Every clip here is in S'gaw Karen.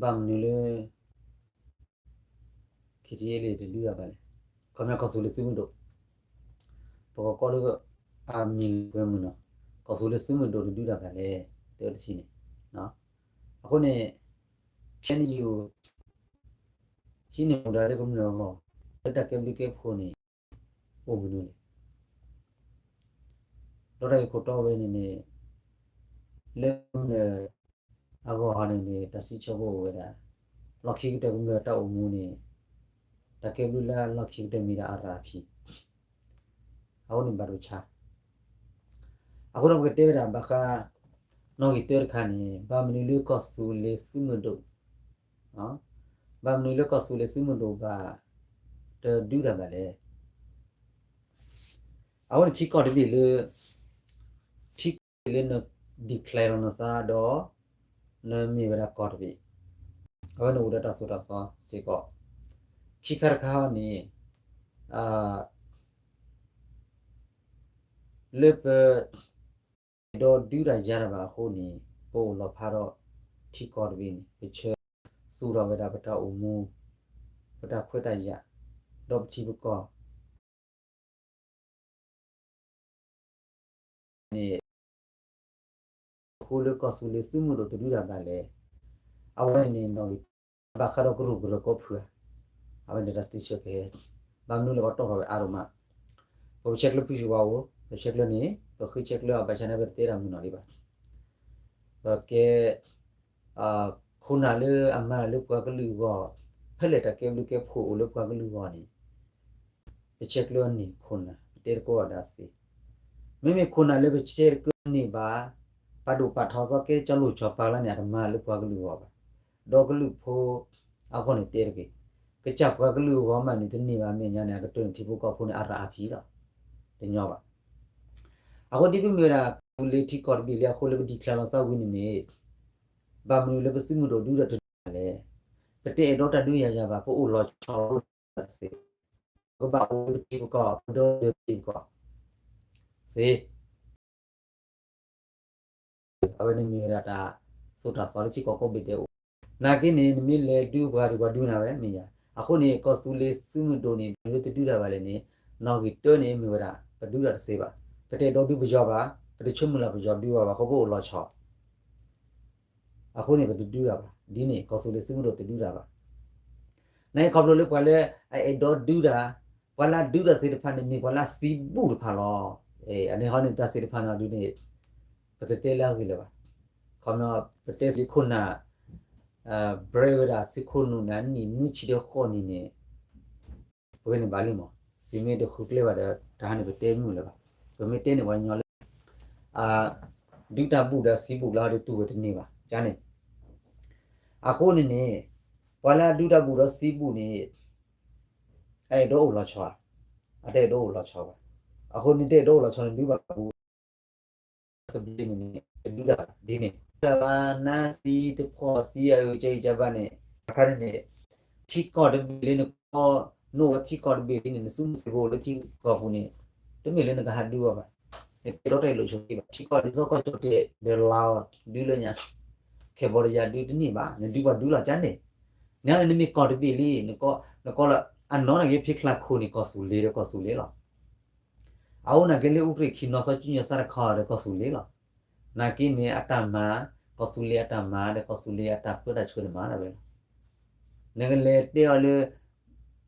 ဘၣ်မနုၤလၢ KTLA တဒုးတၢ်ဘၣ်လဲၣ်. ခီပညီကီၢ်သူလ့ၤသုးမုၢ်ဒိၣ်, ပကကိးလၢ အမံၤလၢပှဲၤမုၢ်နီၤ, ကီၢ်သူလ့ၤသုးမုၢ်ဒိၣ်တဒုးတၢ်ဘၣ်လဲၣ်, တဲဝဲတထံၣ်န့ၣ်. အဃိန့ၣ် KNU ဟံးန့ၢ်မူဒါလၢကမျၢၢ်အဂီၢ် လၢတၢ်ကဲဘျုးကဲဖှိၣ်န့ၣ် အိၣ်မနုၤလဲၣ်. ဒီးတၢ်ဂ့ၢ်ခိၣ်တီဝဲန့ၣ်န့ၣ် လၢကမျၢၢ်အဂီၢ်န့ၣ်န့ၣ် တၢ်စံးဆၢဖိအိၣ်ဝဲဒၣ် လီၢ်ခံကတၢၢ်ကမျၢၢ်တၢ်အိၣ်မူန့ၣ် တၢ်ကဲဘျုးလၢလီၢ်ခံကတၢၢ်မ့ၢ်ဒၣ် အရၣ်ဖံး အဃိန့ၣ်ဘၣ်ဒိဆါ. အဃိဒီးပကတဲဝဲဒၣ်ဘၣ်ဃး နီၣ်ဂံၢ်တၢတခါန့ၣ် ဘၣ်မနုၤလၢကီၢ်သူလ့ၤသုးမုၢ်ဒိၣ်, ဘၣ်မနုၤလၢကီၢ်သူလ့ၤသုးမုၢ်ဒိၣ်ဘၣ် တဒုးတၢ်ဘၣ်လဲၣ်. အဃိန့ၣ်ထံကီၢ်တဘ့ၣ်လၢ ထံကီၢ်တဘ့ၣ်လၢန declare လီၤနသးဒီး နမ့ၢ်ဝဲဒၣ်ကီၢ်တဘ့ၣ်, အဝဲန့ၣ်အိၣ်ဒီးတၢ်သိၣ်တၢ်သီစ့ၢ်ကီး. ခံခါတခါန့ၣ် လၢပ ဒီးဒုးတၢ်ယၤတၢ်ဘၣ်အဃိန့ၣ် ပအိၣ်လီၤဖးဒီးထံကီၢ်တဘ့ၣ်န့ၣ် ပဆၢသူၣ်ထီၣ်ဝဲဒၣ်ပတၢ်အိၣ်မူ, ပတၢ်ခွဲးတၢ်ယာ်, ဒီးပထံပကီၢ် န့ၣ် အဃိလၢကီၢ်သူလ့ၤသုးမုၢ်ဒိၣ်တဒုးတၢ်ဘၣ်လဲၣ်. အဝဲန့ၣ်နီၣ်ဂံၢ် ဘၣ်ဃးဒီးကရူၢ်ကရၢကိးဖုၣ်ဧါ, အဝဲန့ၣ်တၢ်စံးဆၢကဟဲ, ဘၣ်မနုၤလဲၣ်ပှၤတီၣ်ထီၣ်ဝဲအါဒိၣ်မး, ပကဆဲးကျၢဖုၣ်ဆူၣ်ဝါအိၣ်, ပဆဲးကျၢန့ၣ် ပဃ့ဆဲးကျၢအီၤဘၣ်ဆၣ်န့ၣ် ပတတဲတၢ်မုာ်နီၢ်လံဘၣ်. ပကဲ ခိၣ်နၢ်လၢအမၤတၢ်လၢပှၤကလုာ်အဂီၢ်, ဖဲလဲၣ်တၢ်ကဲဘျုးကဲဖှိၣ်အိၣ်လၢပှၤကလုာ်အဂီၢ်န့ၣ် ပဆဲးကျၢန့ၢ်ခိၣ်နၢ် ပတဲတကိးအီၤဒၣ်စ့, မ့မ့ၢ်ခိၣ်နၢ်လၢပဆဲးကျၢန့ၢ်ဘၣ်, ပာ်ဒိၣ်ပာ်ထီသီကဲကၠီလိာ်ကၠီပၤလၢန့ၣ် အတမၤလၢပှၤကလုာ်အဂီၢ်ဘၣ်, ဒီးကလုာ်ဖိအဂီၢ်န့ၣ်တဲတက့ၢ်. ကစၢ်ပှၤကလုာ်အဂီၢ်မးန့ၣ် တန့ၢ်ဘၣ်မဲာ်ညါန့ၣ် အကတၢၢ်န့ၣ်ထံဖိကီၢ်ဖိန့ၣ် အရၣ်အါဖံးလီၤ, တညီဘၣ်. အဃိဒ်ပမ့ၢ်ဝဲဒၣ် ကီၢ်သူလ့ၤထံကီၢ်တဘ့ၣ်လံအဃိလၢပ declare လီၤသးဝံၤန့ၣ်န့ၣ် ဘၣ်မနုၤလၢပသုးမုၢ်ဒိၣ်ဒုးဒီးတဒုးတၢ်လဲၣ်. ပတအဲၣ်ဒိးတၢ်ဒုးယၤယၤဘၣ်, ပအိၣ်လီၤဆီတသ့, ပဘၣ်အိၣ်လၢပထံပကီၢ်, ပဒီလၢပထံပကီၢ်စ့ အဝဲန့ၣ်မ့ၢ်ဝဲဒၣ်တၢ်သိၣ်တၢ်သီလၢထံကီၢ်ကိးဘ့ၣ်ဒဲးအိၣ်, နာ်က့န့ၣ် နမ့ၢ်လဲၤဒုးပှၤဒီးပှၤဒုးနၤဝဲမ့ၢ်ယၤ. အဃိန့ၣ် ကီၢ်သူလ့ၤသုးမုၢ်ဒိၣ်န့ၣ် မ့ၢ်လၢတဒုးတၢ်ဘၣ်လဲၣ်န့ၣ် နီၣ်ဂံၢ်တၢန့ၣ်မ့ၢ်ဝဲဒၣ် ပဒုးတၢ်တသ့ဘၣ်, ပတအဲၣ်ဒိးဒုးပယီၤဘၣ်, ပတဆၢမုၢ်လၢ်ပယီၤဒုးဘၣ်ဘၣ် ခီဖျိအိၣ်လီၤဆီ အဃိန့ၣ် ပတဒုးတၢ်ဘၣ်, ဒ်န့ၣ် ကီၢ်သူလ့ၤသုးမုၢ်ဒိၣ်တဒုးတၢ်ဘၣ်. နာ်က့ခီဖျိလၢပှၤလၢအအဲၣ်ဒိးဒုးတၢ်, ပှၤလၢအဒုးတၢ်သ့ၣ်တဖၣ်န့ၣ် မ့ၢ်ပှၤလၢအသံဘူၣ်တဖၣ်လီၤ. အန့ၣ်ဟီန့ၣ် တၢ်သ့ၣ်တဖၣ်န့ၣ်ဒုးန့ၣ် ပတတဲလၢအဂ့ၢ်လၢၤဘၣ်. ခီပညီ ပတဲလၢခိၣ်နၢ် ဘြဲဝဲဒၣ်သုးခိၣ်နူာ်န့ၣ် အနံၣ်နွံဆံဒီးဃိးနံၣ်န့ၣ် ပဂ့ၢ်န့ၣ်ဘၣ်လံမး, သုမ့ၢ်တဃုကျဲဘၣ်ဒီး တၢ်ဟးန့ၣ်ပတဲမုာ်လၢၤဘၣ်. ပမ့ၢ်တဲန့ၣ်ပှၤကညီလၢ ဒုးတၢ်ဘူၣ်ဒီးသံဘူၣ်လၢဟီဒီးတူၢ်ဝဲတန့ၢ်ဘၣ် ကန့ၣ်. အဃိန့ၣ်န့ၣ် ပှၤလၢအဒုးတၢ်ဘူၣ်ဒီးသံဘူၣ်န့ၣ် အအဲၣ်ဒိးအိၣ်လီၤဆီဧါ, အတအဲၣ်ဒိးအိၣ်လီၤဆီဘၣ်. အဃိန့ၣ်တအဲၣ်ဒိးအိၣ်လီၤဆီန့ၣ် ဒုးဘၣ်ဘူၣ် သဘျ့န့ၣ်န့ၣ် တဒုးတၢ်ဘၣ်ဒ်န့ၣ် တၢ်ဘၣ်နါသံတဖီၣ်သံအအုၣ် ကဲအံၤကဲဘၣ်န့ၣ် အခါန့ၣ်န့ၣ် ထံကီၢ်တဘ့ၣ်လံနကီၢ် နအိၣ်ဝဲထံကီၢ်တဘ့ၣ်လံန့ၣ် နသူၣ်မုၢ်သံၣ်ဘိလၢထံကီၢ်ပူၤန့ၣ် တမ့ၢ်လၢနကဟးဒုးအီၤဘၣ်. နတအဲၣ်ဒိးတၢ်အံၤလိာ်ဆိးက့ဘၣ်. ထံကီၢ်ဒ်သိးကီၢ်ကၠီၣ်တဲာ်ဒီးလါအီၤ ဒုးလၢညါ ခဲဘီတယါဒုးတန့ၢ်ဘၣ်. နဒုးပှၤဒုးလီၤကန့ၣ် နန့ၣ်မ့ၢ်ကီၢ်တဘ့ၣ်လံ နကီၢ်လၢ အနီၢ်နာ်က့ဖံးချါခိၣ်န့ၣ် ကီၢ်သူလ့ၤဒီးကီၢ်သူလ့ၤလီၤ. အအိၣ်နာ်က့လၢအူကြ့ၣ်ခံနီၤ စီၤစုညါစၢ်တခီဒီးကီၢ်သူလ့ၤလီၤ. နာ်က့န့ၣ် အတၢ်မၤ ကီၢ်သူလ့ၤအတၢ်မၤဒီး ကီၢ်သူလ့ၤအတၢ်ပၢတၢ်ဆှၢန့ၣ်မၤဒၣ်ဝဲလီၤ. နကလဲၤတဲအီၤလၢ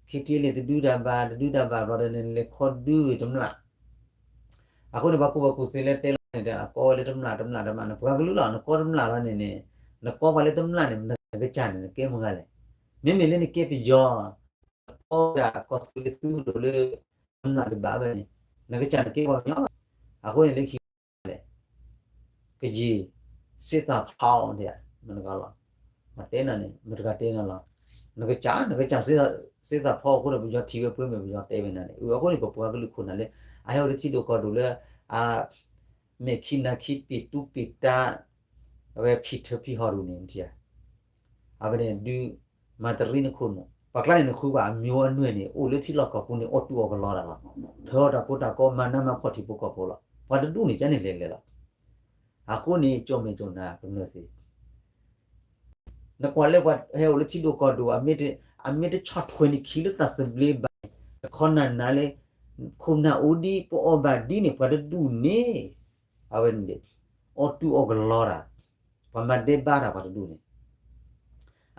KTLA တဒုးတၢ်ဘၣ် တဒုးတၢ်ဘၣ်ဘျီဒီး နလဲၤခီဒုတမျၢ် အဃိန့ၣ် ပှၤကူၣ်ဘၣ်ကူၣ်သ့လၢတဲလီၤန့ၣ် အကိးဝဲလၢတမျၢ်တမျၢ်တမျၢ် နပှၤကလုာ်လီၤ နကိးတမျၢ်လီၤန့ၣ်န့ၣ် နကိးပှၤလၢတမျၢ်န့ၣ် နကစၢ်န့ၣ် နကဲမုၢ်ဂၤလဲၣ်. မ့မ့ၢ်လၢနကဲပယီၤ နကိးဝဲဒၣ်ကီၢ်သူလ့ၤသုးမုၢ်ဒိၣ်လၢ တမျၢ်တဘၣ်ဘၣ်န့ၣ် နကစၢ်နကဲပှၤကညီလီၤ. အဃိန့ၣ်လၢခံ လဲၣ် ကယံာ် စ့သးဖီဒၣ် မနုၤဂၤလီၤ. မတဲနၤန့ၣ် မတဂၤတဲနၤလီၤ. နကစၢ် နကစၢ် စ့သးဖီအဃိဒီး ပယီၤထံၣ်ဝဲပှဲၤမ့ၢ် ပယီၤတဲဝဲနၤန့ၣ် အဃိန့ၣ် ပပှၤကလုာ်ခိၣ်နၢ်လၢ အဟဲအိၣ်လၢထံဒိၣ်ကီၢ်ဒိၣ်လၢ အ မဲာ်ခံနၤခံပ့ၤတူပ့ၤတၢ် အဝဲဖံးထၢဖံးဟီၣ်ဒိၣ်န့ၣ် နထံၣ်ဧါ. အဝဲန့ၣ်ဒုး မၤတရံးနခိၣ်နူာ် ပှၤကျါန့ၣ် နဃုဘၣ်အမံၤအနွဲၣ်န့ၣ် အိၣ်လၢထံလီၢ်ကီၢ်ပူၤန့ၣ် အိၣ်တူၢ်အီၣ်ကလီတၢ်လီၤ. ထၢအီၣ်တၢ်ကိၢ်တၢ်ဂီၤ မၤနးမၤဖှီၣ်ထံဖိကီၢ်ဖိလီၤ. ပှၤတဒူၣ်န့ၣ် ကန့ၣ်လဲၤလဲၤလီၤ. အဃိန့ၣ် ကၠီၣ်မဲာ်ကၠီၣ်နၤကမျၢၢ်သ့ၣ် နကွၢ်လၢပှၤဟဲအိၣ်လၢထံဒိၣ်ကီၢ်ဒိၣ် အမ့ၢ်တဆီၣ်ထွဲန့ၣ်ခံလၢတၢ်သဘျ့ဘၣ်န့ၣ် တခီနၤနၤလၢ ခိၣ်နၢ်အိၣ်ဒ် ပအီၣ်ဘၣ်ဒ်န့ၣ် ပှၤတဒူၣ်န့ၣ် အဝဲန့ၣ် အီၣ်တူၢ်အီၣ်ကလီတၢ် ပှၤမၤဒဲးဘးတၢ်ပှၤတဒူၣ်န့ၣ်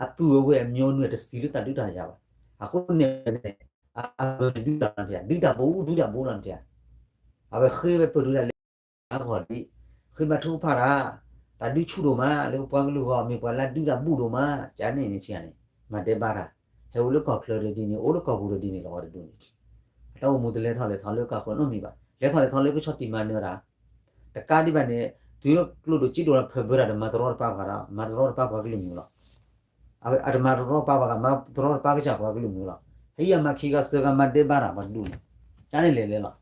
အပုၢ်အဝဲၢ်အမျိုးနွယ်တဆံးလၢတၢ်ဒုးတၢ်ယၤဘၣ်. အဃိန့ၣ် အဝဲဒုးတၢ်လီၤတယၤ ဒုးတၢ်ဘူး ဒုးတၢ်ဘူးလီၤတယၤ အဝဲဃ့ဝဲပၢၢ်ဒုးတၢ်လၢ အဂီၢ်ဒ် ဃ့ဘါထုကဖၣ်တၢ် တၢ်ဒုးဆူၣ်ဒိၣ်မး လၢပပှၤကလုာ်ဂီၢ် မ့ၢ်ပှၤလၢဒုးတၢ်ဘူးဒိၣ်မး ကန့ၣ်န့ၣ်ထံဂၤန့ၣ် မၤဒဲးဘးတၢ် ဟဲအိၣ်လၢကီၢ်ချၢဒီးဒ်န့ၣ် အိၣ်လၢကီၢ်ပူၤဒီးဒ်န့ၣ်လီၤဝဲတဒူၣ်န့ၣ် အတၢ်အိၣ်မူတလဲၤထီၣ်လဲၤထီလၢကီၢ်ချၢနီတမံၤဘၣ် လဲၤထီၣ်လဲၤထီလၢကဆီၣ်တံၢ်မၤနၢၤတၢ် တကးဒံးဘၣ်န့ၣ် တုၤလၢကျိဒိၣ်စ့ဒိၣ်လီၤဖၢဘၢတၢ်ဒီးမၤတရီတပါပှၤဒီး မၤတရီတပါပှၤကလုာ်မုာ်လီၤ. အတမၤတရီတပါပှၤဂၤ မၤတရီတပါကစၢ်ပှၤကလုာ်မုာ်လီၤ. ဟံးယၤမၤခံဂၤစၢၤဂၤမၤဒဲးဘးတၢ်ပှၤတဒူၣ်န့ၣ် ကန့ၣ်လဲၤလဲၤလီၤ.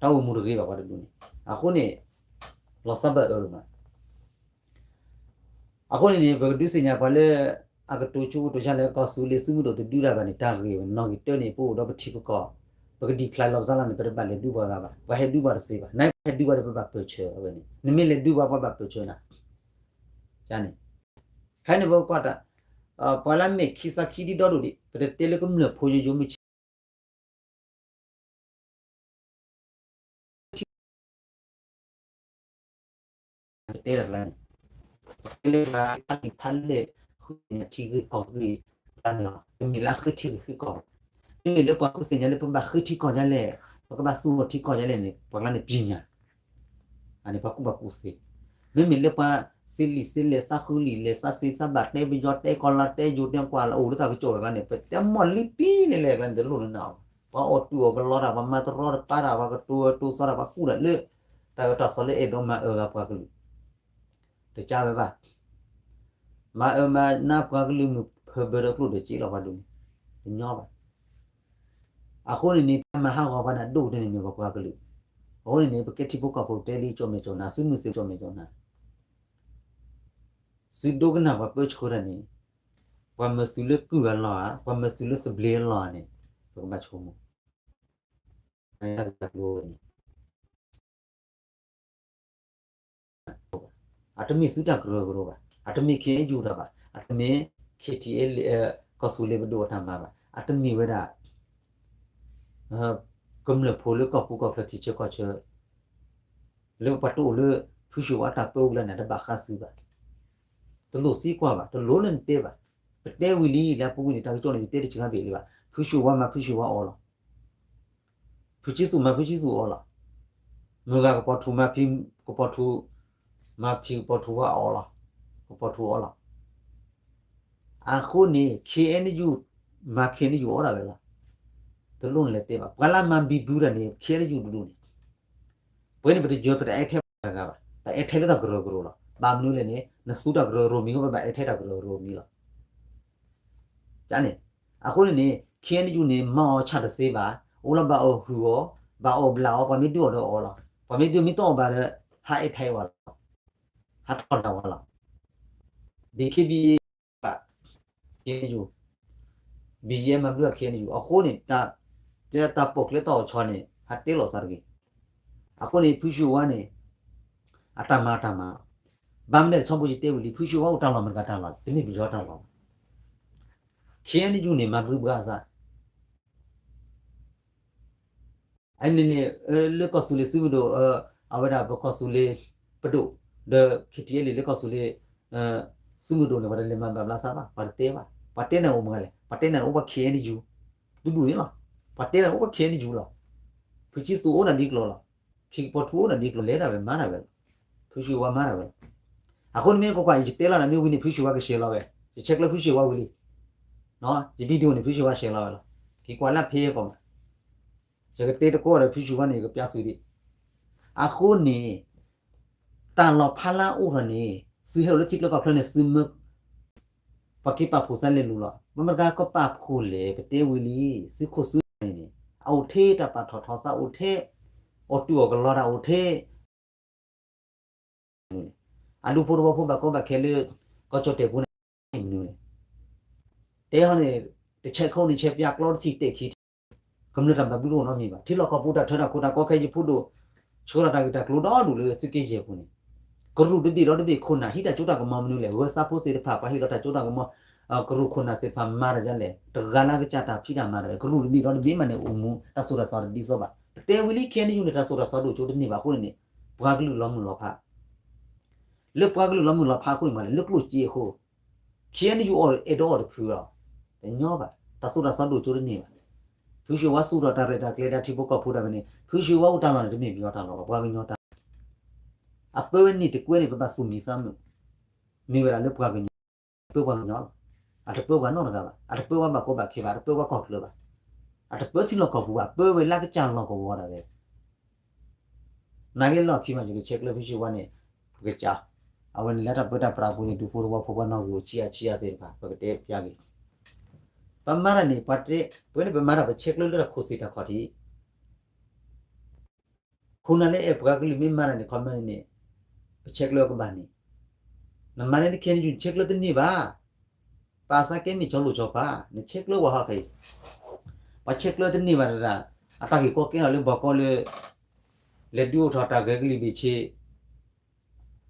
တၢ်အိၣ်မူတဂ့ၤဘၣ်ပှၤတဒူၣ်န့ၣ် အဃိန့ၣ် လီၤသးဘၣ်အၢမး အဃိန့ၣ်န့ၣ် ပကဒုးသ့ၣ်ညါပှၤလၢ အကတိၤဆူကတိၤဆါလၢကီၢ်သူလ့ၤသုးမုၢ်ဒိၣ်တဒုးတၢ်ဘၣ်န့ၣ် တၢ်ဂ့ၢ်ဝဲနီၣ်ဂံၢ်တၢန့ၣ် ပအိၣ်ဒီးပထံပကီၢ် ပကဒံးချါလီၤပသးလီၤန့ၣ် ပတဘၣ်လဲၤဒုးပှၤဂၤဘၣ် ပှၤဟဲဒုးပှၤတသ့ဘၣ် နဟဲဒုးပှၤဒီးပဘၣ်ပၢၢ်ဆၢအဝဲန့ၣ် နမ့ၢ်လဲၤဒုးပှၤပှၤဘၣ်ပၢၢ်ဆၢနၤ န့ၣ် ခဲအံၤန့ၣ် ပကွၢ်တၢ် ပှၤလၢမဲာ်ခံသးခံဒ်ဒီဒိၣ်ဒံး ပတတဲလၢကမျၢၢ်ဖိယိယိမုၢ်ဆ့ ပတဲတၢ်လၢန့ၣ် ပတဲလၢပှၤလၢအလံာ်ဖးလဲၢ် ဃုသ့ၣ်ညါထံဂ့ၢ်ကီၢ်ဂ့ၢ် တမ့ၢ်လၢအဃ့ထံဂ့ၢ်ဃ့ကီၢ်ဘၣ် မ့မ့ၢ်လၢပှၤဃုသ့ၣ်ညါလၢပဘၣ်ဃ့ထံကီၢ်ဒ်လဲၣ် ပကဘၣ်သူၣ်ထီၣ်ထံကီၢ်ဒ်လဲၣ်န့ၣ် ပှၤကျါန့ၣ်ပညါ အန့ၣ်ပှၤကူၣ်ဘၣ်ကူၣ်သ့, မ့မ့ၢ်လၢပှၤသ့လံာ်သ့လဲၢ် သးဃုလံာ်လဲၢ် သးစ့သးဘၣ် တဲပယီၤတဲကီၤလၤ တဲယိၤတဲကွၢ်လၢအိၣ်လၢတၢ်ကစီၣ်တဂၤန့ၣ် ပတဲမီၢ်လံပံၤလဲၣ်လဲၣ် ကျါန့ၣ်တလိၣ်လၢနၤ, ပှၤအီၣ်တူၢ်အီၣ်ကလီတၢ် ပှၤမၤတရီတပါတၢ် ပှၤကတိၤအၢတိၤသီတၢ် ပှၤကူၣ်တၢ်လၢ တၢ်အၢတၢ်သီလၢအဲၣ်ဒိးမၤအၢဂၤပှၤကလုာ်, တကးဝဲဘၣ် မၤအၢမၤနးပှၤကလုာ်မုၢ်ဖၢဘၢဒီးကျိၣ်ဒီးစ့လီၤပှၤဒ်န့ၣ်, တညီဘၣ်. အဃိန့ၣ်န့ၣ် တၢ်မၤဟးဂီၤပှၤန့ၣ် ဒိၣ်ကတၢၢ်န့ၣ်မ့ၢ်ပှၤပှၤကလုာ်, အဃိန့ၣ်န့ၣ် ပကဲထံဖိကီၢ်ဖိတဲလံကၠီၣ်မဲာ်ကၠီၣ်နၤ သုးမုၢ်သ့ၣ်ကၠီၣ်မဲာ်ကၠီၣ်နၤ, သုဒိကနၣ်ပှၤပၢဆှၢတၢ်န့ၣ်, ပှၤမၤသုးလၢကုၢ်အလီၢ်ဧါ ပှၤမၤသုးလၢသဘျ့အလီၢ်ဧါန့ၣ်, ပကဘၣ်ဆိကမိၣ် အတမ့ၢ်သုတၢ်ကရၢကရိဘၣ်, အတမ့ၢ် ခ့ၣ်အဲၣ်ယူၣ် တၢ်ဘၣ်, အတမ့ၢ် ခ့ၣ်ထံၣ်အဲၣ် ကီၢ်သူလ့ၤပဒိၣ်အတၢ်မၤဘၣ်, အတမ့ၢ်ဝဲဒၣ် ကမျၢၢ်ဖိလၢကီၢ်ပူၤကီၢ်ချၢထံဆၢကီၢ်ဆၢ လၢပှၤတအိၣ်လၢ ဖုၣ်ၡူၣ်ဝါတၢ်ပၢအူလၢန့ၣ် တဘၣ်ဃးသုဘၣ်, တလိၣ်သံကွၢ်ဘၣ်, တလိၣ်လၢနတဲဘၣ်, ပတဲဝံၤလံ လၢအပူၤကွံာ်န့ၣ် တၢ်ကစီၣ်န့ၣ် ယတဲတစှၤဘၣ်လံဘၣ်, ဖုၣ်ၡူၣ်ဝါမၤ ဖုၣ်ၡူၣ်ဝါအီၣ်လီၤ. ဖုဆံသူးမၤဖုဆံသူးအီၣ်လီၤ. မုၢ်ဂၤကပီၤထူမၤဖံကပီၤထူ, မၤဖံကပီၤထူဝါအီၣ်လီၤ. ကပီၤထူအီၣ်လီၤ. အဃိန့ၣ် ခ့ၣ်အဲၣ်ယူၣ် မၤခ့ၣ်အဲၣ်ယူၣ်အီၣ်ဒၣ်ဝဲလီၤ. တလိၣ်နလဲၤတဲဘၣ်. ပှၤလၢမၤဘံဘူတၢ်န့ၣ် ခ့ၣ်အဲၣ်ယူၣ်တဒူၣ်န့ၣ် ပဝဲန့ၣ် ပတယၢၤပတအဲၣ်ထဲပှၤတဂၤဘၣ်. ပအဲၣ်ထဲလၢတၢ်ကရၢကရိလီၤ. ဘၣ်မနုၤလဲၣ်န့ၣ် နသူတၢ်ကရၢကရိမံၤ ပဘၣ်အဲၣ်ထဲတၢ်ကရၢကရိမံၤလီၤ. န့ၣ် အဃိန့ၣ်န့ၣ် ခ့ၣ်အဲၣ်ယူၣ်န့ၣ် မၤအီၣ်ဆၣ်တသ့ဘၣ်. အိၣ်လီၤဘၣ်အီၣ်ဟုၣ်အီၣ်, ဘၣ်အီၣ်ဘျးအီၣ်, ပှၤမ့ၢ်ဒုးအီၣ်ဒီးအီၣ်လီၤ. ပှၤမ့ၢ်ဒုးမ့ၢ်တအီၣ်ဘၣ်ဒီး ဟးအဲၣ်ထဲဝဲလီၤ. ဟးထီၣ်နၢ်ဝဲလီၤ. ဒ် ခ့ၣ်ဘံၣ်အ့ၣ် ဘၣ် ခ့ၣ်အဲၣ်ယူၣ်, ဘံၣ်ယဲၢ်မၤဘျုး ခ့ၣ်အဲၣ်ယူၣ် အဃိန့ၣ် တၢ် တၢ်ပိာ်ကျဲတၢ်အိၣ်ဆီန့ၣ် ဟးတဲလိာ်သးတဂ့ၤ. အဃိန့ၣ် ဖုၣ်ၡူၣ်ဝါန့ၣ် အတၢ်မၤအတၢ်မၤလီၤ. ဘၣ်မနုၤလဲၣ် ဆီဖိယတဲဝံၤလံ ဖုၣ်ၡူၣ်ဝါအိၣ်တၢ်လီၢ်မတၤတဂၤတၢ်လီၢ်လဲၣ် တမ့ၢ်ပယီၤတၢ်လီၢ်ဘၣ်. ခ့ၣ်အဲၣ်ယူၣ်န့ၣ် မၤဘျုးဘၣ်အသး အန့ၣ်န့ၣ် လၢကီၢ်သူလ့ၤသုးမုၢ်ဒိၣ် အဝဲဒၣ်ပကီၢ်သူလ့ၤပဒိၣ် ဒီး ခ့ၣ်ထံၣ်အဲၣ်လံ လၢကီၢ်သူလ့ၤ သုးမုၢ်ဒိၣ်န့ၣ် ပှၤတလဲၤမၤဘၣ်ဘျးသးဘၣ် ပှၤတတဲဘၣ်. ပှၤတဲန့ၣ်အိၣ်မနုၤလဲၣ် ပှၤတဲန့ၣ်အိၣ်ပှၤ ခ့ၣ်အဲၣ်ယူၣ် ဒူဒူန့ၣ်လီၤ. ပှၤတဲန့ၣ်အိၣ်ပှၤ ခ့ၣ်အဲၣ်ယူၣ်လီၤ. ဖုဆံသူးအိၣ်နၤဒ်ကျိၤလီၤ. ဖံကပီၤထူအိၣ်နၤဒ်ကျိၤ လဲၤဒၣ်ဝဲမၤဒၣ်ဝဲလီၤ. ဖုၣ်ၡူၣ်ဝါမၤဒၣ်ဝဲလီၤ. အဃိန့ၣ်မ့ၢ်ကွၢ်ကွၢ် ယတဲလီၤနၤမ့ၢ်ဝံၤန့ၣ် ဖုၣ်ၡူၣ်ဝါကဆဲးလီၤဝဲ, ယဆဲးကျၢဖုၣ်ၡူၣ်ဝါဝံၤလံ ယ video န့ၣ် ဖုၣ်ၡူၣ်ဝါဆဲးလီၤဝဲလီၤ. က့ၤကွၢ်လၢဖဲကီၢ်မး ယကတဲတကိးဒီးဖုၣ်ၡူၣ်ဝါန့ၣ် ယကပျးသုဒံး. အဃိန့ၣ် တၢ်လီၤဖးလၢအအိၣ်ထီၣ်န့ၣ် သုဟဲအိၣ်လၢထံချၢကီၢ်ချၢန့ၣ် သုမၢ ပှၤက့ၤပာ်ဖှိၣ်သးလဲၤလူၤလီၤ. မ့ၢ်မတၤကပာ်ဖှိၣ်လဲၣ် ပတဲဝံၤလံ သုးခိၣ်သုးနၢ်န့ၣ် အအိၣ်ထဲတၢ်ပာ်ထီၣ်ထီသးအိၣ်ထဲ အီၣ်တူၢ်အီၣ်ကလီတၢ်အိၣ်ထဲ အဒူဖိတဝီဖိဘၣ်ကီဘၣ်ခဲလၢ ကီၢ်ကၠီၣ်တဲၣ်ပူၤန့ၣ် မနုၤလဲၣ်. တဲဟီန့ၣ် တဆဲးခိၣ်န့ၣ်ဆဲးပၠးကျီတထံၣ်တဲာ်ခံထံၣ် ကမျၢၢ်တၢ်ဘၣ်ဘျုးတအိၣ်နီတမံၤဘၣ်. ထံလီၢ်ကီၢ်ပူၤတၢ်ထၢတၢ်ခိတၢ်ကီခဲ ယဖိဒိၣ် ဆှၢလီၤတၢ်ဂ့ၢ်တၢ်ကျိၤဒီဒူၣ်လၢသုးက့ယဲၢ်ပူၤန့ၣ် ကရူၢ်တဘ့ၣ်ဒီတဘ့ၣ်ခိၣ်နၢ် ဟံးတၢ်စိတၢ်ကမီၤမနုၤလဲၣ်, ဂဲၤဆၢဖိသ့ၣ်တဖၣ် ပှၤဟ့ၣ်လီၤတၢ်စိတၢ်ကမီၤ, ကရူၢ်ခိၣ်နၢ်သ့ၣ်တဖၣ်မၤတၢ်ဒ်လဲၣ်, တဂၤလၢအကစၢ်တၢ်ဖံးတၢ်မၤတၢ်, ကရူၢ်တဘ့ၣ်ဒီတဘ့ၣ်မးန့ၣ် အိၣ်မူတၢ်သိၣ်တၢ်သီတဒ်သိးဘၣ်. ပတဲဝံၤလံ ခ့ၣ်အဲၣ်ယူၣ်န့ၣ် တၢ်သိၣ်တၢ်သီဒိၣ်ကၠိတန့ၢ်ဘၣ်အဃိန့ၣ်န့ၣ်, ပှၤကလုာ်လီၤမုၢ်လီၤဖး လၢပှၤကလုာ်လီၤမုၢ်လီၤဖးအဃိန့ၣ်မးလဲၣ်, လၢကျိၣ်စ့အဃိ, ခ့ၣ်အဲၣ်ယူၣ်အီၣ် အဲၣ်ဒိးအီၣ်တဖုလီၤ, တညီဘၣ်, တၢ်သိၣ်တၢ်သီဒိၣ်ကၠိတန့ၢ်ဘၣ်. ဖုဆှၢဝါသူၣ်ထီၣ်တၢ်ရဲၣ်တၢ်ကျဲၤဒီးထံဖိကီၢ်ဖိတၢ်ဖဲန့ၣ်, ဖုဆှၢဝါအိၣ်တၢ်လီၢ်န့ၣ် တမ့ၢ်ပယီၤတၢ်လီၢ်ဘၣ်, ပှၤကညီတၢ်လီၢ်, အပၢဝဲန့ၣ်တကွဲးန့ၣ် ပဘၣ်သူၣ်မံသးမုာ်, မ့ၢ်ဝဲဒၣ်လၢပှၤကညီ ပၢပှၤကညီလီၤ. အတပၢပှၤနီတဂၤဘၣ်, အတပၢပှၤဘၣ်ကီဘၣ်ခဲဘၣ်, အတပၢပှၤကီၢ်ချၢဘၣ်, အတပၢထံလီၢ်ကီၢ်ပူၤဘၣ်, ပၢဝဲလၢကစၢ်လီၢ်ကဝီၤဒၣ်ဝဲ နာ်က့လီၢ်ခံမး ယကဆဲးကျၢဖုဆှၢဝါန့ၣ်, ပကစၢ်, အဝဲန့ၣ်လၢတၢ်ပၢတၢ်ပြးပူၤန့ၣ် ဒူဖိသဝီဖိပှၤနီၣ်ဂံၢ်အိၣ်ဆံးအါဆံးအါသ့ၣ်တဖၣ် ပကတဲပျါက့ၤ, ပမၤတၢ်န့ၣ် ပှၤတဲ, ပဝဲန့ၣ်ပမၤတၢ် ပဆဲးကျၢလၢတၢ်ခိၣ်သ့ၣ်တၢ်ခီၣ်ထံး ခိၣ်နၢ်လၢအဲၣ်ပှၤကလုာ်မ့ၢ်မၤတၢ်န့ၣ် ခီမ့ၢ်န့ၣ်, ပဆဲးကျၢကဘၣ်န့ၣ်, နမၤန့ၣ်တခဲန့ၣ် နဆဲးကျၢတန့ၢ်ဘၣ်, ပာ်စၢ်ကဲမ့ၢ်ကၠီလိာ်ကၠီပၤ, နဆဲးကျၢဝဲဟီၣ်ခဲအံၤ, ပှၤဆဲးကျၢတန့ၢ်ဘၣ်တဒၣ်, အတၢ်ဂ့ၢ်ကီကဲထီၣ်လၢဘီကီလၢ လဲၤဒုးအိၣ်ထီၣ်တၢ်ဂဲၤကလံၣ်ဘ့ၣ်ဆ့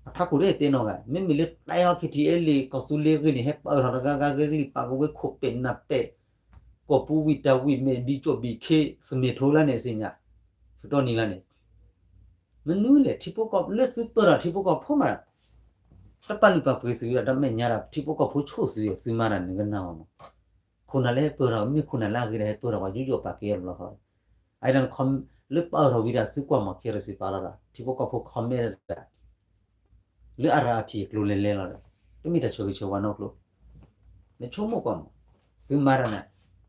အထးခိၣ်ဒၣ်တဲနီၢ်ဂၤ, မ့မ့ၢ်လၢတၢ်အဲၣ်ဟီၣ်ခံထံၣ်အဲလ့ၣ်ကီၢ်သူလ့ၤဂ့ၢ်န့ၣ် ဟဲပာ်အၢထီၣ်တဂၤဂၤဂဲၤကလံၣ် ပာ်ကဝဲခိၣ်ပဲ့နးပဲ့, ကိာ်ပူၤဝံၣ်တၢ်ဝံၣ်မဲာ်ဘံကၠိဘံၣ်ခ့ သမ့ၢ်ထိလၢန့ၣ်အစ့ၣ်ညါ, ဖုတီနံၤလၢန့ၣ်, မနုၤလဲၣ် ထံဖိကီၢ်ဖိလၢသုပၢၢ်ထီၣ်ထံဖိကီၢ်ဖိမး တပာ်လုၢ်ပာ်ပှ့ၤသုဒီး တၢ်မဲာ်ညါဒီး ထံဖိကီၢ်ဖိဆိၣ်သု သုမၤတၢ်န့ၣ်ကနၣ်အီၤမး, ခိၣ်နၢ်လၢဟဲပၢၢ်ထီၣ် မ့ၢ်ခိၣ်နၢ်လၢအဂ့ၤဒီး ဟဲပၢၢ်ထီၣ်ပှၤယူးယီၣ်ပာ်ကဲအဘျီဃီ, အအံၤဒီး လၢပၢၢ်ထီၣ်ဝံၤဒီး သုကွၢ်မီၢ်ခဲရစံးပာ်လီၤဒီး ထံဖိကီၢ်ဖိ comment ဒီး လၢအရအဖံးအကျိၤလဲၤလဲၤလီၤဒီး တမ့ၢ်တၢ်ဆၢဂ့ၤဆၢဝါနီတကျိၤ, နဆိကမိၣ်ကွၢ်မး, သုမၤတၢ်န့ၣ်,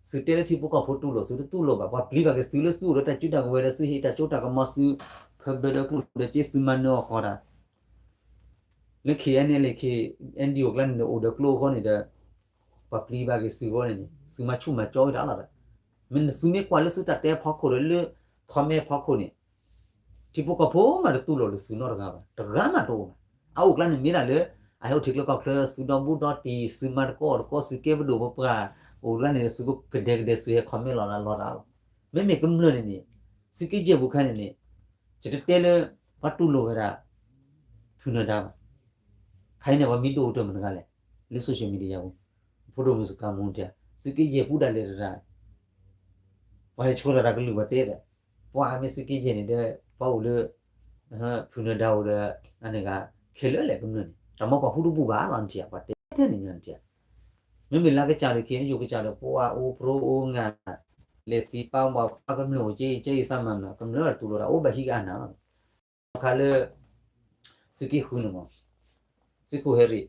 သုတဲလၢထံဖိကီၢ်ဖိတူၢ်လိာ် သုတတူၢ်လိာ်ဘၣ်, ပှၤပျံၤဘၣ်က့ၤသုလၢသုအိၣ်ဒီးတၢ်စုတၢ်ကဝဲၤဒီး သုဟ့ၣ်တၢ်စိတၢ်ကမီၤ သုဖၢဘၢဒီးကျိၣ်ဒီးစ့ သုမၤနၢၤအီၤဃီဒီး လၢ ခ့ၣ်အဲၣ်ယူၣ် လၢ ခ့ၣ်အဲၣ်ယူၣ် အကျါန့ၣ်န့ၣ် အိၣ်ဒီးကျိအဃိန့ၣ်ဒီး ပှၤပျံၤဘၣ်က့ၤသုအဃိန့ၣ်န့ၣ် သုမၤဆူၣ်မၤကၠီဝဲဒၣ်လီၤဒီး, မ့ၢ်နသုမ့ၢ်ကွၢ်လၢသုတၢ်တဲဖီခိၣ်ဒီးလၢ comment ဖီခိၣ်န့ၣ် ထံဖိကီၢ်ဖိမးတတူၢ်လိာ်လၢသုနီတဂၤဘၣ်, တဂၤမးတအိၣ်ဘၣ်, အအိၣ်ကျါန့ၣ်မ့ၢ်ဒၣ်လၢ အဟဲအိၣ်ထံးကျိကီၢ်ချၢ သုဒီဘူးဒီတံၢ် သုမၤသကိးတကိး သုကဲပဒိၣ်ပပှၢ် အိၣ်ကျါန့ၣ် သုကဒဲကဒဲ သုဟဲ comment လီၤလီၤတၢ်လီၤ, မ့မ့ၢ်ကမျၢၢ်န့ၣ်န့ၣ် သုက့ယဲၢ်ပူၤခါန့ၣ်န့ၣ် ယတတဲလၢ ပှၤတူၢ်လိာ်ဝဲဒၣ် ဖုနၢၤဒါဘၣ်, ခဲအံၤန့ၣ် ပှၤမံၤဒိၣ်အိၣ်တ့ၢ်မတၤတဂၤလဲၣ်, လၢ social media ပူၤ, ဖိဒိၣ်မုၣ်စကၤမူတံၢ်, သုက့ယဲၢ်ပူၤဒၣ်လဲာ်တဒၣ်, ပှၤဟဲဆိလီၤတၢ်ကလုၢ်ပှၤတဲဒီး, ပှၤမ့ၢ်သုက့ယဲၢ်န့ၣ်ဒီး ပှၤအိၣ်လၢ ဖုနၢၤဒါအိၣ်ဒီး အန့ၣ်ဂၤ ခဲလၢာ်လဲၣ်ကမျၢၢ်န့ၣ် တၢ်မ့ၢ်ပှၤဟူတဘူၣ်ဘၣ်လီၤနထံၣ်ဧါ, ပှၤတဲထဲန့ၣ်ညါနထံၣ်ဧါ, မ့မ့ၢ်လၢကစၢ်ဒီး ခ့ၣ်အဲၣ်ယူၣ် ကစၢ်ဒီး ပှၤအိၣ်ပြိအိၣ်ငါ လဲၤစံးပာ်ဘၣ်ပှၤကမျၢၢ်အိၣ်က့ ကဲအံၤသးမၤမနုၤ ကမျၢၢ်တူၢ်လိာ်တၢ်အိၣ်ဘၣ်ဟံးကအါနၤလီၤ, ခါလၢ သုးက့ဃုန့ၣ်မး, သုးခိၣ်ဟဲရံၣ်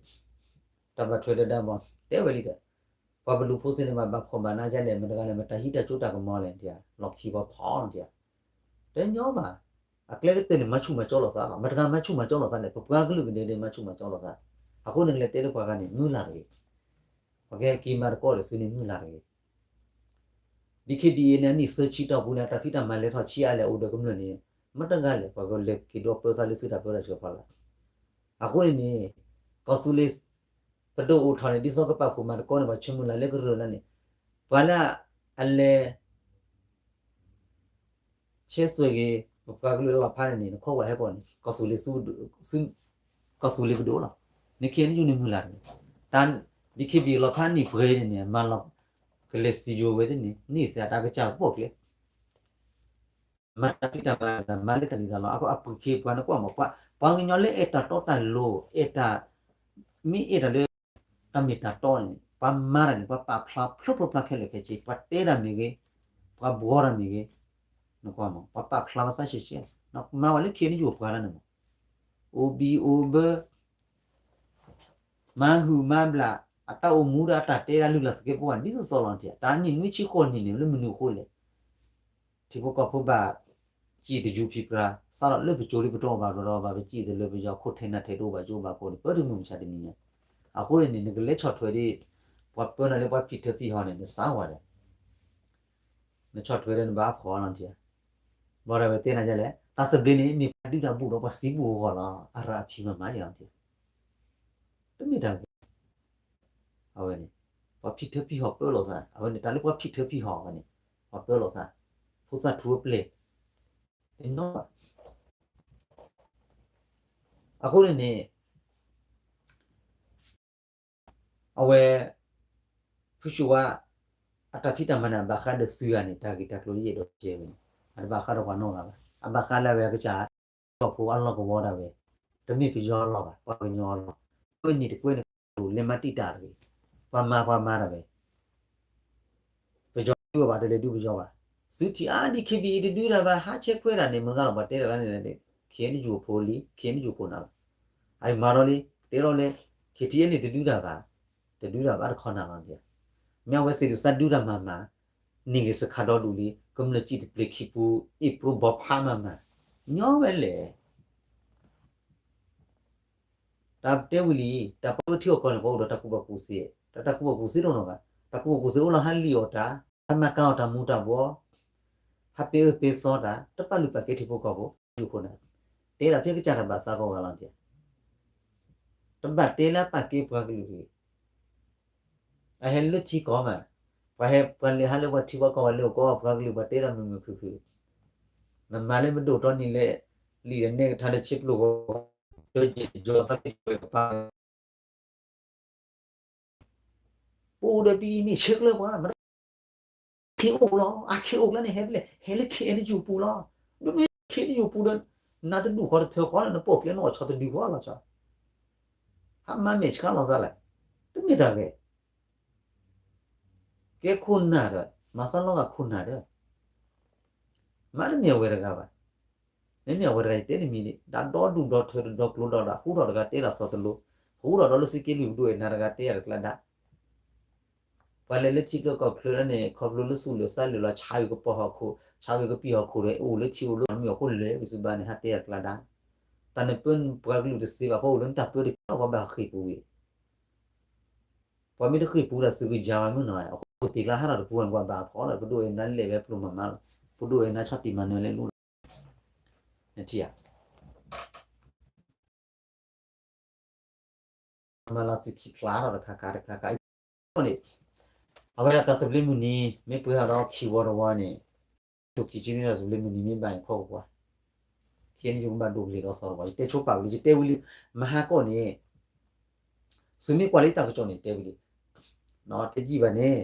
တၢ်ဘၣ်ထွဲဒီးဒါမး တဲဝဲလံဒီး, ပှၤပလူၤဖိသ့ၣ်န့ၣ် ဘၣ်ဘၣ်ဖှီၣ်ဘၣ်နးဒ်လဲၣ် မတၤတဂၤလဲၣ် မတၤဟံးတၢ်စိတၢ်ကမီၤလဲၣ် လီၢ်ခံပှၤဖီၣ်နထံၣ်ဧါ, တညီဘၣ်, အကျဲကတၢၢ်န့ၣ် မၤဆူၣ်မၤကၠီလိာ်သးလီၤ, မတၤတဂၤမၤဆူၣ်မၤကၠီလိာ်သးလဲၣ် ပပှၤကလုာ်ကဒဲကဒဲမၤဆူၣ်မၤကၠီလိာ်သး, အဃိန့ၣ် ကလဲၤတဲလၢပှၤဂၤန့ၣ် မုၢ်လၢ်တဂ့ၤ, ပှၤကဟဲက့ၤမၤသကိးဒီးသုန့ၣ် မုၢ်လၢ်တဂ့ၤ DKBA န့ၣ် အနံၣ်သၢဆံတီၢ်ပူၤန့ၣ် အတၢ်ဖံးတၢ်မၤလဲၤထီၣ်ဆံးအါလဲၣ် အိၣ်ဒီးကမျၢၢ်န့ၣ် မတၤတဂၤလဲၣ် ပှၤကလဲၤက့ၤဒီးပၢသးလၢသုတၢ်ပၢတၢ်ဆှၢဖီလာ်, အဃိန့ၣ်န့ၣ် ကီၢ်သူလ့ၤ ပဒိၣ်အိၣ်ထီၣ်န့ၣ် ဒ်သိးကပာ်ဖှိၣ်မၤသကိးန့ၣ် ပှၤဆၢမုၢ်လၢ်လၢကရၢလၢန့ၣ်, ပှၤလၢအလဲၤ ဆဲးသွဲၣ်ဂ့ၤ ပပှၤကလုာ်လၢလီၤဖးန့ၣ်န့ၣ် နခီဝဲဟဲကီၢ်န့ၣ် ကီၢ်သူလ့ၤသု ကီၢ်သူလ့ၤပဒိၣ်လီၤ, နခ့ၣ်အဲၣ်ယူၣ်န့ၣ်မုၢ်လၢ်တဂ့ၤ, တၢ် DKBA လီၤဖးနံၣ်ပှဲၤန့ၣ်န့ၣ် မၤလီၤ ကလဲၤစံယိၤဝဲသ့ၣ်န့ၣ် န့ၢ်စ့ၢ်တၢ်ကစၢ်ကပိာ်ကျဲ မၤတၢ်ဖံးတၢ်မၤ မၤလၢတၢ်လံၣ်တၢ်လီ အဃိအပူၤခ့ပှၤနကွၢ်မး ပှၤကညီလၢအဲၣ်တၢ်တီတၢ်လိၤ အဲၣ်တၢ် မ့ၢ်အဲၣ်တၢ်လၢ တၢ်မ့ၢ်တၢ်တီန့ၣ် ပှၤမၤတၢ်န့ၣ် ပှၤပာ်ဖျါဖျိဖျိဖျါခဲလၢာ်ခဲဆ့ ပှၤတဲတၢ်မ့ၢ်ဂ့ၤ ပှၤဘှီတၢ်မ့ၢ်ဂ့ၤ နကွၢ်မး ပှၤပာ်ဖျါပှၤသးရှဲရှဲ မၤဝဲလၢခ့ၣ်အဲၣ်ယူၣ်ပှၤလၢန့ၣ်မး အိၣ်ဘံၣ်အိၣ်ဘၢ မၤဟုၣ်မၤဘျး အတၢ်အိၣ်မူဒီးအတၢ်တဲဒၣ်လုၢ်လၢ်သကဲးပဝးဒ်သိးသိးလီၤတံၢ် တၢ်နံၣ်နွံဆံဃိးနံၣ်န့ၣ် လၢမနုၤအဃိလဲၣ် ထံဖိကီၢ်ဖိဘၣ် စံၣ်တယူၤဖံးပြါ စးထီၣ်လၢပစိၤလၢပတအီၣ်ဘၣ်ဘျီဒီး ဘၣ်ပစံၣ်တလၢပယီၤခိၣ်ထဲနၤထဲတအိၣ်ဘၣ်ကၠိဘၣ်ကိးန့ၣ် ပၢတမုၢ်မဆါတနံၤညါ အဃိန့ၣ်န့ၣ် နကလဲၤဆီၣ်ထွဲဒ် ပှၤပၢနၤလၢပှၤဖံးထၢဖံးဟီၣ်န့ၣ် နစးဝါဒီး နဆီၣ်ထွဲဒီးနဘၣ်ဖှီၣ်လီၤနထံၣ်ဧါ ဘၣ်ဒီးဝဲတဲနၤဒ်လဲၣ် တၢ်သဘျ့န့ၣ် မ့ၢ်ပှၤဒုၣ်တၢ်ဘူၣ်ဒီးပှၤသံဘူၣ်အဂီၢ်လီၤ အရအဖံးမၤမၤယလီၤနထံၣ်ဧါ တမ့ၢ်တၢ်ဂ့ၤ အဝဲန့ၣ် ပှၤဖံးထၢဖံးဟီၣ်ပၢလိာ်သး အဝဲန့ၣ် တၢ်လၢပှၤဖံးထၢဖံးဟီၣ်ဝဲန့ၣ် ပှၤပၢလိာ်သး ဖိသၣ်ထူအပျဲၢ် တညီဘၣ် အဃိန့ၣ်န့ၣ် အဝဲ ဖုၣ်ဆူၣ်ဝါ အတၢ်ဖံးတၢ်မၤန့ၣ် အဘၣ်ဃးဒီးသုးဂၤန့ၣ် တၢ်ဂ့ၢ်တၢ်ကျိၤယအဲၣ်ဒိးတဲဝဲန့ၣ် အတဘၣ်ဃးဒီးပှၤနီတဂၤဘၣ်. အဘၣ်ဃးလၢအဝဲအကစၢ် ကီၢ်ဖိအလီၢ်ကဝီၤဒၣ်ဝဲ, တမ့ၢ်ပယီၤအလီၢ်ဘၣ်, ပှၤကညီအလီၢ်, ကွဲးန့ၣ်တကွဲးန့ၣ် လဲၤမၤတံာ်တာ်တဂ့ၤ, ပှၤမၤပှၤမၤဒၣ်ဝဲ ပယီၤဒုးအီၤဘၣ် တလဲၤဒုးပယီၤဘၣ်. သုထံၣ်အါဒံး ခံဘံၣ်အံၤ တဒုးတၢ်ဘၣ် ဟးဆဲးခွဲးတၢ်န့ၣ် မတၤဂၤလီၤ ပှၤတဲတၢ်လၢန့ၣ် ခ့ၣ်အဲၣ်ယူၣ်ဖိလံ ခ့ၣ်အဲၣ်ယူၣ် ခိၣ်နၢ်လီၤ. အမၤဒီးလံ တဲလီၤလၢ ခ့ၣ်ထံအဲၣ်န့ၣ် တဒုးတၢ်ဘၣ်, တဒုးတၢ်ဘၣ်တခီနၢ်လီၤ. မ့ၢ်အဝဲသ့ၣ်ဒုးသးဒုးတၢ်မၤမၤ န့ၢ်ဂ့ၤစခါဒီဒူၣ်လံ ကမျၢၢ်စံၣ်တပျ့ၤခံပူၤ အ့ၣ်ပရူဘီဖးမၤမၤ ညီဝဲလဲၣ် တၢ်တဲဝံၤလံ တၢ်ပှၤဝဲထံအီၣ်ကီၢ်န့ၣ် ပှၤအိၣ်ဒီးတၢ်ကူၣ်ဘၣ်ကူၣ်သ့, တၢ်တၢ်ကူၣ်ဘၣ်ကူၣ်သ့တအိၣ်နီတဂၤ, တၢ်ကူၣ်ဘၣ်ကူၣ်သ့အိၣ်လီၤ ဟးလံၣ်အီၣ်တၢ်, ဟးမၤကၤအီၣ်တၢ်မူၤတၢ်ဘှီး, ဟးပ့ၤအၢပ့ၤသီတၢ်, တပာ်လုၢ်ပာ်ကဲထံဖိကီၢ်ဖိ, ယူၣ်ခိၣ်နၢ်, တဲဒၣ်ဖဲကစၢ်တၢ်ဘၣ်သးကီးဂၤလီၤတံၢ်, တဘၣ်တဲလၢအပာ်ကဲပှၤကလုာ်တဂ့ၤ အဟဲလၢထံကီၢ်မး, ပှၤဟဲပှၤလဲၤဟးလၢပှၤထံပှၤကီၢ် ပှၤလဲၤအိၣ်ကီးပှၤကလုာ် ပှၤတဲတၢ်မုာ်မုာ်ခုၣ်ခုၣ်, နမၤလၢမဒိၣ်တီနံၤလဲၣ်, လံာ်ဒီးနဲကထါလၢဆ့ပျိၢ်ဂီၤ, ဒီးယ့ၣ်ယီၤသးပ့ၤကပၤ ပအိၣ်ဒီးပအံၤမ့ၢ်ဆဲးကျၢပှၤ, မ့ၢ်ခ့အိၣ်လီၤ, အါခ့အိၣ်ကျါန့ၣ် ဟဲဖဲလဲၣ်, ဟဲလၢခ့အဲၣ်ယူၣ်ပူၤလီၤ, မ့မ့ၢ်ခ့အဲၣ်ယူၣ်ပူၤဒီး နတဒူၣ်ဃီတထၢဃီလၢ နပိာ်ကျဲနီၣ်အီၣ်ဆီတဒုဃီလီၤ, ဟးမၤမဲာ်ဆှးလီၤသးလဲၣ်, တမ့ၢ်တၢ်ဂ့ၤ ကဲခိၣ်နၢ်ဒီး မၤသးလီၤဂာ်ခိၣ်နၢ်ဒီး မ့တမ့ၢ်အဝဲတဂၤဘၣ်, မ့မ့ၢ်အဝဲတဂၤ ယတဲတမံၤန့ၣ် တၢ်ဒီဒူၣ်ဒီထၢတဒီကျိၤဒီဒၣ် ဟူထီၣ်တဂၤတဲဒၣ်စီၤတလိ, ဟူထီၣ်ဒီးလၢသုးက့လွံၢ်ပဒိၣ်အဲၣ်နၤတဂၤတဲယၤတကျါဒါ, ပှၤလဲၤလၢထံချၢကီၢ်ချၢလၢန့ၣ် ခီဖျိလၢသူၣ်လၢာ်သးလၢာ်လီၤ ဆါဝံၤကပီၤဟီၣ်ခိၣ် ဆါဝံၤကပံာ်ဟီၣ်ခိၣ်ဒီး အိၣ်လၢထံအိၣ်လၢမုၢ်အဃိလဲၤဝံၤသုဘၣ်န့ၣ် ဟးတဲယၤတကျါဒါ, တၢ်န့ၣ်ပၢပှၤကလုာ်တသ့ဘၣ် ပှၤအိၣ်လၢနတၢ်ပၢတက့ၢ် ပှၤဘၣ်ဃ့ၢ်ပူၤဝံၤ ပှၤမ့ၢ်တဃ့ၢ်ပူၤဒီးသုကယၤဝဲမုၢ်နီၤ အဃိတ့ၢ်ကျါဟးထီၣ်တပူၤ ပှၤဘၣ်ဖီၣ်လီၤ ပဒိၣ်အဲၣ်နၤလဲၣ်ဝဲပျိမၤမၤလီၤ ပဒိၣ်အဲၣ်နၤဆီၣ်တံၢ်မၤနၢၤလဲၣ်လိၣ်လီၤ နထံၣ်ဧါ မၤလီၤသုခံဖျါထီၣ်တခါခါတခါခါ အံၤန့ၣ် အဝဲဒၣ်တၢ်သဘျ့မုၢ်နံၤ မ့ၢ်ပှဲၤထီၣ်ဒီးခံဝီတဝီန့ၣ် ဒိၣ်ခံဆံန့ၣ်ဒီးသဘျ့မုၢ်နံၤမ့ၢ်ဘၣ်န့ၣ် ခီကကွၢ် ခဲအံၤန့ၣ် ယကဘၣ်ဒိးကလံၤလီၤဆီတဝီ ယတဲဆိပာ်ဝံၤလံ ယတဲဝံၤလံ မဟါကီၢ်န့ၣ် သုမ့ၢ်ကွၢ်လၢတၢ်ကစီၣ်န့ၣ် တဲဝံၤလံ တယံာ်ဘၣ်န့ၣ်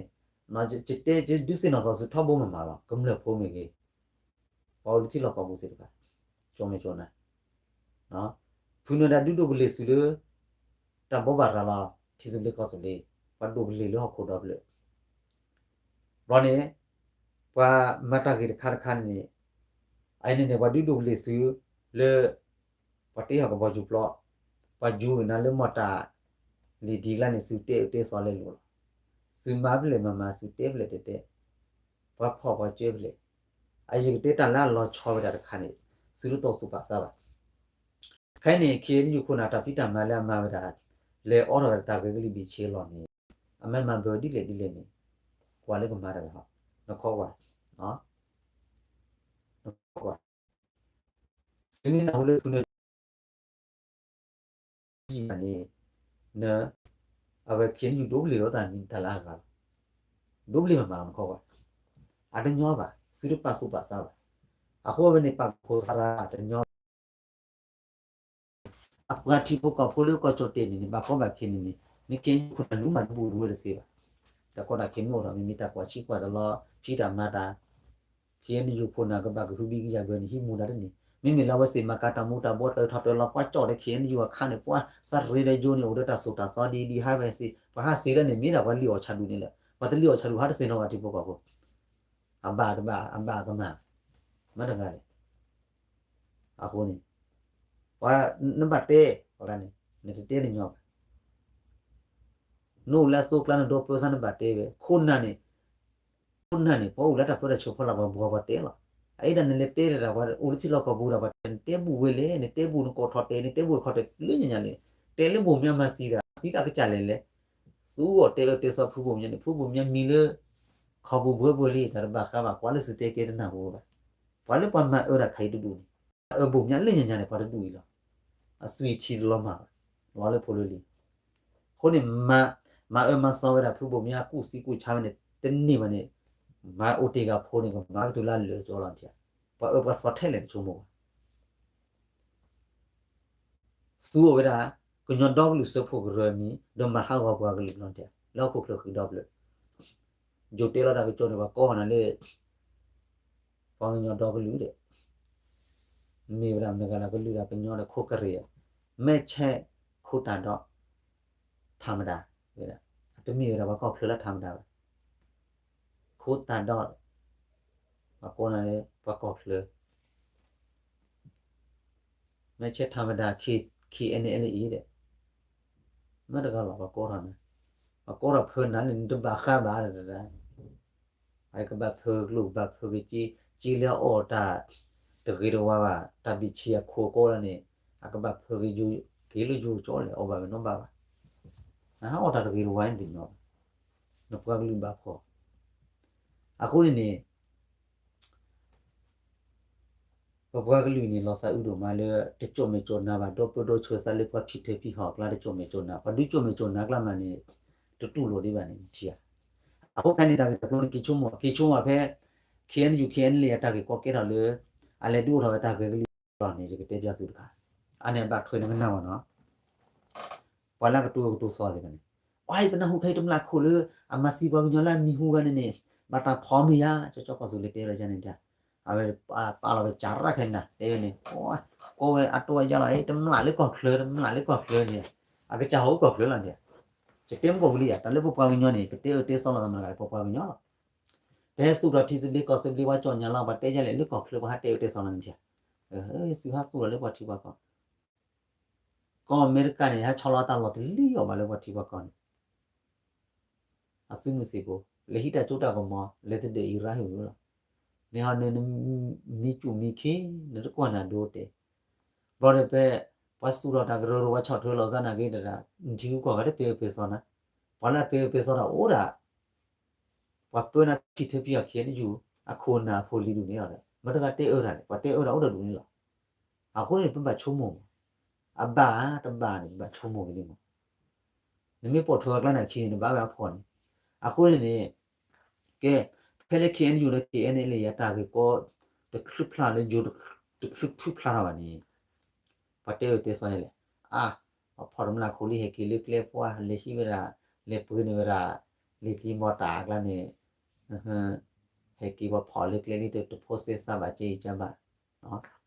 ယတဲ ယဒုးသ့ၣ်နီၣ်ထီၣ်သုထီဘိမးမးလီၤ ကမျၢၢ်ဖိမ့ၢ်ဂ့ၤ ပှၤအိၣ်လၢထံလီၢ်ကီၢ်ပူၤသ့ၣ်တဖၣ် ကၠီမဲာ်ကၠီနါ ဖုနၢၤဒၣ်ဒုးဒိးကလံၤသုလၢ တၢ်ဘိးဘၣ်ရၤလီၤ ထံသဘျ့ကီၢ်သဘျ့ ပှၤဒိးကလံၤလၢဟီၣ်ခိၣ်ဒီဖျၢၣ် ဘျီန့ၣ် ပှၤမၤတၢ်ဂ့ၤတခါတခါန့ၣ် အအံၤန့ၣ်န့ၣ် ပှၤဒုးဒိးကလံၤသုလၢ ပှၤတ့ဟီၣ်ကဘီယူၤပျီ ပှၤယူၤက့ၤနၤလၢမီၢ်တၢ်လံၤဒ်ကျါန့ၣ် သုတဲအၢတဲသီလဲၤလိာ်လီၤ. သုမၤဖဲလဲၣ်မၤမၤ သုတဲဖဲလဲၣ်တဲတဲ ပှၤဖီၣ်ပှၤကၢဖဲလဲၣ် အယကတဲတၢ်လၢအလီၤဆီဝဲဒၣ်တခါန့ၣ် သုတတီၢ်သူၣ်ပာ်သးဘၣ်. ခဲအံၤန့ၣ် ခ့ၣ်အဲၣ်ယူၣ်ခိၣ်နၢ်တၢ်ဖံးတၢ်မၤလၢအမၤဝဲဒၣ် လဲၤအိးထီၣ်ဝဲဒၣ်တၢ်ဂ့ၤကလံၤဘ့ၣ်ဆ့လီၤန့ၣ် အမၤမၤဘၢဒ်လဲၣ်ဒ်လဲၣ်န့ၣ် ကွၢ်လၢကမၤတၢ်ဝဲဟီ နခီကွၢ် နခီကွၢ် သုမ့ၢ်နၢ်ဟူလၢဖုနၢၤ ယံာ်မးန့ၣ် န အဝဲခ့ၣ်အဲၣ်ယူၣ်ဒိးဘျ့ၣ်လိာ်သးန့ၣ်တၢ်လၢအဂၤလီၤ. ဒိးဘျ့ၣ်မးမးလီၤနခီကွၢ် အတညီဘၣ် သုတပာ်သူၣ်ပာ်သးဘၣ်. အဃိဝဲန့ၣ် ပာ်ကဖိသးတၢ်တညီ အပှၤထံဖိကီၢ်ဖိလၢကီၢ်ကၠီၣ်တဲာ်န့ၣ်န့ၣ် ဘၣ်ကီဘၣ်ခဲန့ၣ်န့ၣ် နခ့ၣ်အဲၣ်ယူၣ်ခိၣ်နၢ်လူမးတဘူၣ်တဝဲတသ့ဘၣ်. တၢ်ကီတၢ်ခဲမ့ၢ်အိၣ်ဒီး မ့မ့ၢ်တၢ်ကွၢ်ဆံးကွၢ်တလီ ဖံးတၢ်မၤတၢ် ခ့ၣ်အဲၣ်ယူၣ်ခိၣ်နၢ်ကဘၣ်ကဟုဘံကယာ်ဘၢန့ၣ် ဟံးမူဒါတန့ၣ် မ့မ့ၢ်လၢအဝဲသ့ၣ်မၤကၤတၢ်မူၤတၢ်ဘှီးတၢ်အၢထီၣ်တၢ်လီၤ ပှၤကၠီၣ်ဒီးခ့ၣ်အဲၣ်ယူၣ်အခါန့ၣ် ပှၤစးရ့ဒီးယိန့ၣ် အိၣ်ဒီးတၢ်သိၣ်တၢ်သီဒ်ဒ်ဟးဝဲသ့ၣ် ပှၤဟးသ့လၢန့ၣ် မ့ၢ်ဒၣ်ပှၤလံၣ်အီၣ်ဆၣ်ဒူၣ်န့ၣ်လီၤ. ပှၤတလံၣ်အီၣ်ဆၣ်ဒူၣ်ဟးတသ့ၣ်နီတဂၤထံဖိကီၢ်ဖိ အဘၣ်တဘၣ် အဘၣ်ကမၣ် မ့ၢ်တဂၤလဲၣ်. အဃိန့ၣ် ပှၤနဘၣ်တဲ ပှၤဂၤန့ၣ် နတတဲတညီဘၣ်. နအိၣ်လၢအသိကျါ နဒိးပၢသး နဘၣ်တဲဝဲ ခိၣ်နၢ်န့ၣ် ခိၣ်နၢ်န့ၣ် ပှၤအိၣ်လၢတၢ်ပၢတၢ်ဆှၢဖီလာ် ပှၤဘှီပှၤတဲလီၤ. အအံၤဒၣ်နလဲၤတဲတၢ် ပှၤအိၣ်လၢထံလီၢ်ကီၢ်ပူၤဒီး ပှၤတဲ နတဲဘူၣ်ဝဲလဲၣ် နတဲဘူၣ်နကိးထီၣ်တဲာ် နတဲဘူၣ်ခီၣ်တဲာ် လၢညါညါန့ၣ် တဲလၢဘိၣ်မၠါမၤသံတၢ် သံတၢ်ကစၢ်လဲၣ်လဲၣ် သူအီၤတဲအၢတဲသီဖုဘိၣ်မၠါန့ၣ် ဖုဘိၣ်မၠါမံလၢ ခီပူၤဘှၢဘှၢလံ တၢ်တဘၣ်ဃးဘၣ် ကွၢ်လၢသုတဲကဲတနၢ်ဟူဘၣ်. ပှၤလၢပှၤမၤအၢတၢ်ခါအံၤတဒူၣ်န့ၣ် မၤအၢဘိၣ်မၠါလၢညါညါန့ၣ် ပှၤတဒူၣ်အံၤလီၤ. အသွံၣ်ထံတလီၤမၢ်ဘၣ် လီၤလၢဖိလၢလံၤ အဃိန့ၣ် မၤအၢမၤသီဝဲဒၣ်ဖုဘိၣ်မၠါအကူၣ်သံကူၣ်ဆါဝဲန့ၣ် တန့ၢ်ဘၣ်န့ၣ် မၤအိၣ်တ့ၢ်ဂၤဖိန့ၣ် ကမၤကတုၤလၢအလၢာ်ကၠီလီၤ ပှၤအၢပှၤသီထဲလဲၣ်တဆိကမိၣ်ဘၣ်. သူအိၣ်ဝဲဒၣ် ကညီဒီကလုာ်စၢဖှိၣ်ကရၢအမံၤ ဒီးမၤဟးဂီၤပှၤကလုာ်လီၤတဲ, လၢဟီၣ်ခိၣ်ချၢဃံဒီဖျၢၣ် ယိၤတဲလီၤတၢ်ကစီၣ်န့ၣ် ပှၤကိးနၤလၢ ပှၤကညီဒီကလုာ်ဒီး မ့ၢ်ဝဲဒၣ်မတၤဂၤလၢကလုာ်ဒၣ်ကညီဒီးခိၣ်ကရ့ၣ်, မဲၢ်ဆဲးခိၣ်တၢ်ဒီး ထးမတၤ, တမ့ၢ်ဝဲဒၣ်ပှၤကီၢ်ချၢလၢထးမတၤဘၣ်, ခိၣ်တၢ်ဒီး ပှၤကိးနၤလၢပှၤကီၢ်ချၢ မဲၢ်ဆဲးထးမတၤ K N L A ဒီး မတၤတဂၤလီၤ ပှၤကိးထီၣ်နၤ, ပှၤကိးထီၣ်ဖၢနၤန့ၣ် နတဘၣ်ဃးဘၣ်ဒီး အကဘၣ်ဖၢကလိၣ် ကဘၣ်ဖၢက့ၤ က့ၤလၢအအီၣ်တၢ်တဂ့ၤတဝါဘၣ် တၢ်ဘံၣ်ဆံးအခိၣ်ကိးလၢန့ၣ် အကဘၣ်ဖၢက့ၤ က့ၤလၢယိၤကၠီလဲၣ် အီၣ်ဘၣ်ဝဲနီတဘၣ်ဘၣ်, နဟးအီၣ်တၢ်တဂ့ၤတဝါန့ၣ်တညီဘၣ်, နပှၤကလုာ်ဘၣ်ဖှီၣ်, အဃိန့ၣ်န့ၣ် ပပှၤကလုာ်န့ၣ် လီၤသးအုးဒိၣ်မးလၢ တကၠီၣ်မဲာ်ကၠီၣ်နါဘၣ် ဒီပုၢ်ဒီဝဲၢ်သးလၢပှၤဖံးထၢဖံးဟီၣ်အကျါ တကၠီၣ်မဲာ်ကၠီၣ်နါ ပှၤဒုးကၠီၣ်မဲာ်ကၠီၣ်နါအကျါမးန့ၣ် တတူၢ်လိာ်ဒံးဘၣ်န့ၣ် ထံဧါ. အဃိခဲန့ၣ် တၢ်ဂ့ၢ်တၢ်ကျိၤန့ၣ် က့ၤဆိကမိၣ် က့ၤဆိကမိၣ်ဖဲ K N U K N L A အတၢ်ဂ့ၢ်ကီကဲထီၣ်လၢ အလဲၤဒုးအိၣ်ထီၣ်ဝဲတၢ်ဂ့ၢ်ကလံၤလီၤန့ၣ် ယကတဲပျီသုတခါ, အန့ၣ်အဘၣ်ထွဲနကနၣ်ဝဲနီၤ ပှၤလၢကတိၤကတိၤသီသ့ၣ်တဖၣ်န့ၣ်, အ ပနၢ်ဟူခဲအံၤတမျၢ်ခိၣ်လၢ အမၤသံပှၤကညီလၢအမံၤဟူဂၤန့ၣ်န့ၣ် ဘၣ်တၢ်ဖီမ့ၢ်ဧါ, ကၠီကၠီကီၢ်သူလ့ၤတဲဝဲဒ်န့ၣ်, အဝဲပာ်လီၤဝဲစးရၣ်ခဲနၤ တဲဝဲန့ၣ်, ကိးဝဲအတိအယါလီၤ တမျၢ်လၢကီၢ်ချၢ တမျၢ်လၢကီၢ်ချၢန့ၣ်, အကစၢ်ဟီၣ်ကီၢ်ချၢလီၤန့ၣ်, ယတဲမ့ၢ်ကီၢ်ပူၤလံဧါ, တၢ်လၢပပှၤကညီန့ၣ် ပတဲအၢတဲသီလိာ်သးမတၤဂၤ ပပှၤကညီလီၤ. ပဟဲသူၣ်ထီၣ်ထံသဘျ့ကီၢ်သဘျ့ ပှၤကၠီၣ်ညါလီၤ ပှၤတဲယါလဲၣ်လၢကီၢ်ချၢ ပှၤဟးတဲအၢတဲသီလီၤန့ၣ်, သုဟးသူၣ်ထီၣ်လၢပှၤထံပှၤကီၢ် ကီၢ်အမဲရကၤန့ၣ် ဟဲဆီလီၤတၢ်လီၢ်တလံၤအီၤဘၣ်လၢပှၤထံပှၤကီၢ်န့ၣ်, အသုးမုၢ်သံၣ်ဘိ လဲၤဟံးတၢ်စိတၢ်ကမီၤ လဲၤတဒၢးအံၤရၢ်ဟ့ၣ်ဝံၤလီၤ. န့ၣ်ဟီန့ၣ် နမံၤကူၣ်မံၤခ့ နတကွၢ်နၤဒိတဲ, ဘျီဒီးဖဲ ပှၤသူၣ်ထီၣ်တၢ်ကရၢကရိ ပှၤဆီၣ်ထွဲလီၤသးနာ်က့တဒၣ် နထံဂုၤကီၢ်ဂၤတပှဲၤအၢပှဲၤသီနၤ, ပှၤလၢအပှဲၤအၢပှဲၤသီတၢ်အိၣ်ဒၣ် ပှၤပၢနၤဖံးထၢဖံးဟီၣ်ခံနယူၢ် အခိၣ်နၢ်အဖိလံၤဒုးန့ၣ်လီၤ. မတၤတဂၤတဲအၢတၢ်လဲၣ် ပှၤတဲအၢတၢ်အိၣ်ဒီးဒုးန့ၣ်လီၤ. အဃိန့ၣ် ပဘၣ်ဆိကမိၣ်မး, အဘၣ်တဘၣ်န့ၣ် ပဘၣ်ဆိကမိၣ်က့ၤန့ၣ်မး, နမ့ၢ်ပိာ်ထွဲအကျါန့ၣ်အခံန့ၣ် နဘၣ်ဝဲအဖှီၣ်န့ၣ်, အဃိန့ၣ်န့ၣ် ကဲ ဖဲလၢ K N U ဒီး K N L A အတၢ်ဂ့ၢ်ကီ တချုးဖျါလၢယိၤ တချုးထုးဖျါထီၣ်ဘၣ်န့ၣ် ပှၤတဲအၢတဲသီယါလဲၣ်, အါ ပှၤဖီၣ်တမျၢ်ခိၣ်လံ ဟဲက့ၤလၢကျဲပှၢ် လဲၤဟံးဝဲဒၣ် လဲၤပှ့ၤန့ၢ်ဝဲဒၣ် လံာ်သံမီၤတၢ်အကျါန့ၣ်, ဟဲက့ၤပှၤဖီၣ်လၢကျဲလံ တဖိစဲစးဘၣ် ကဲအံၤကဘၣ်,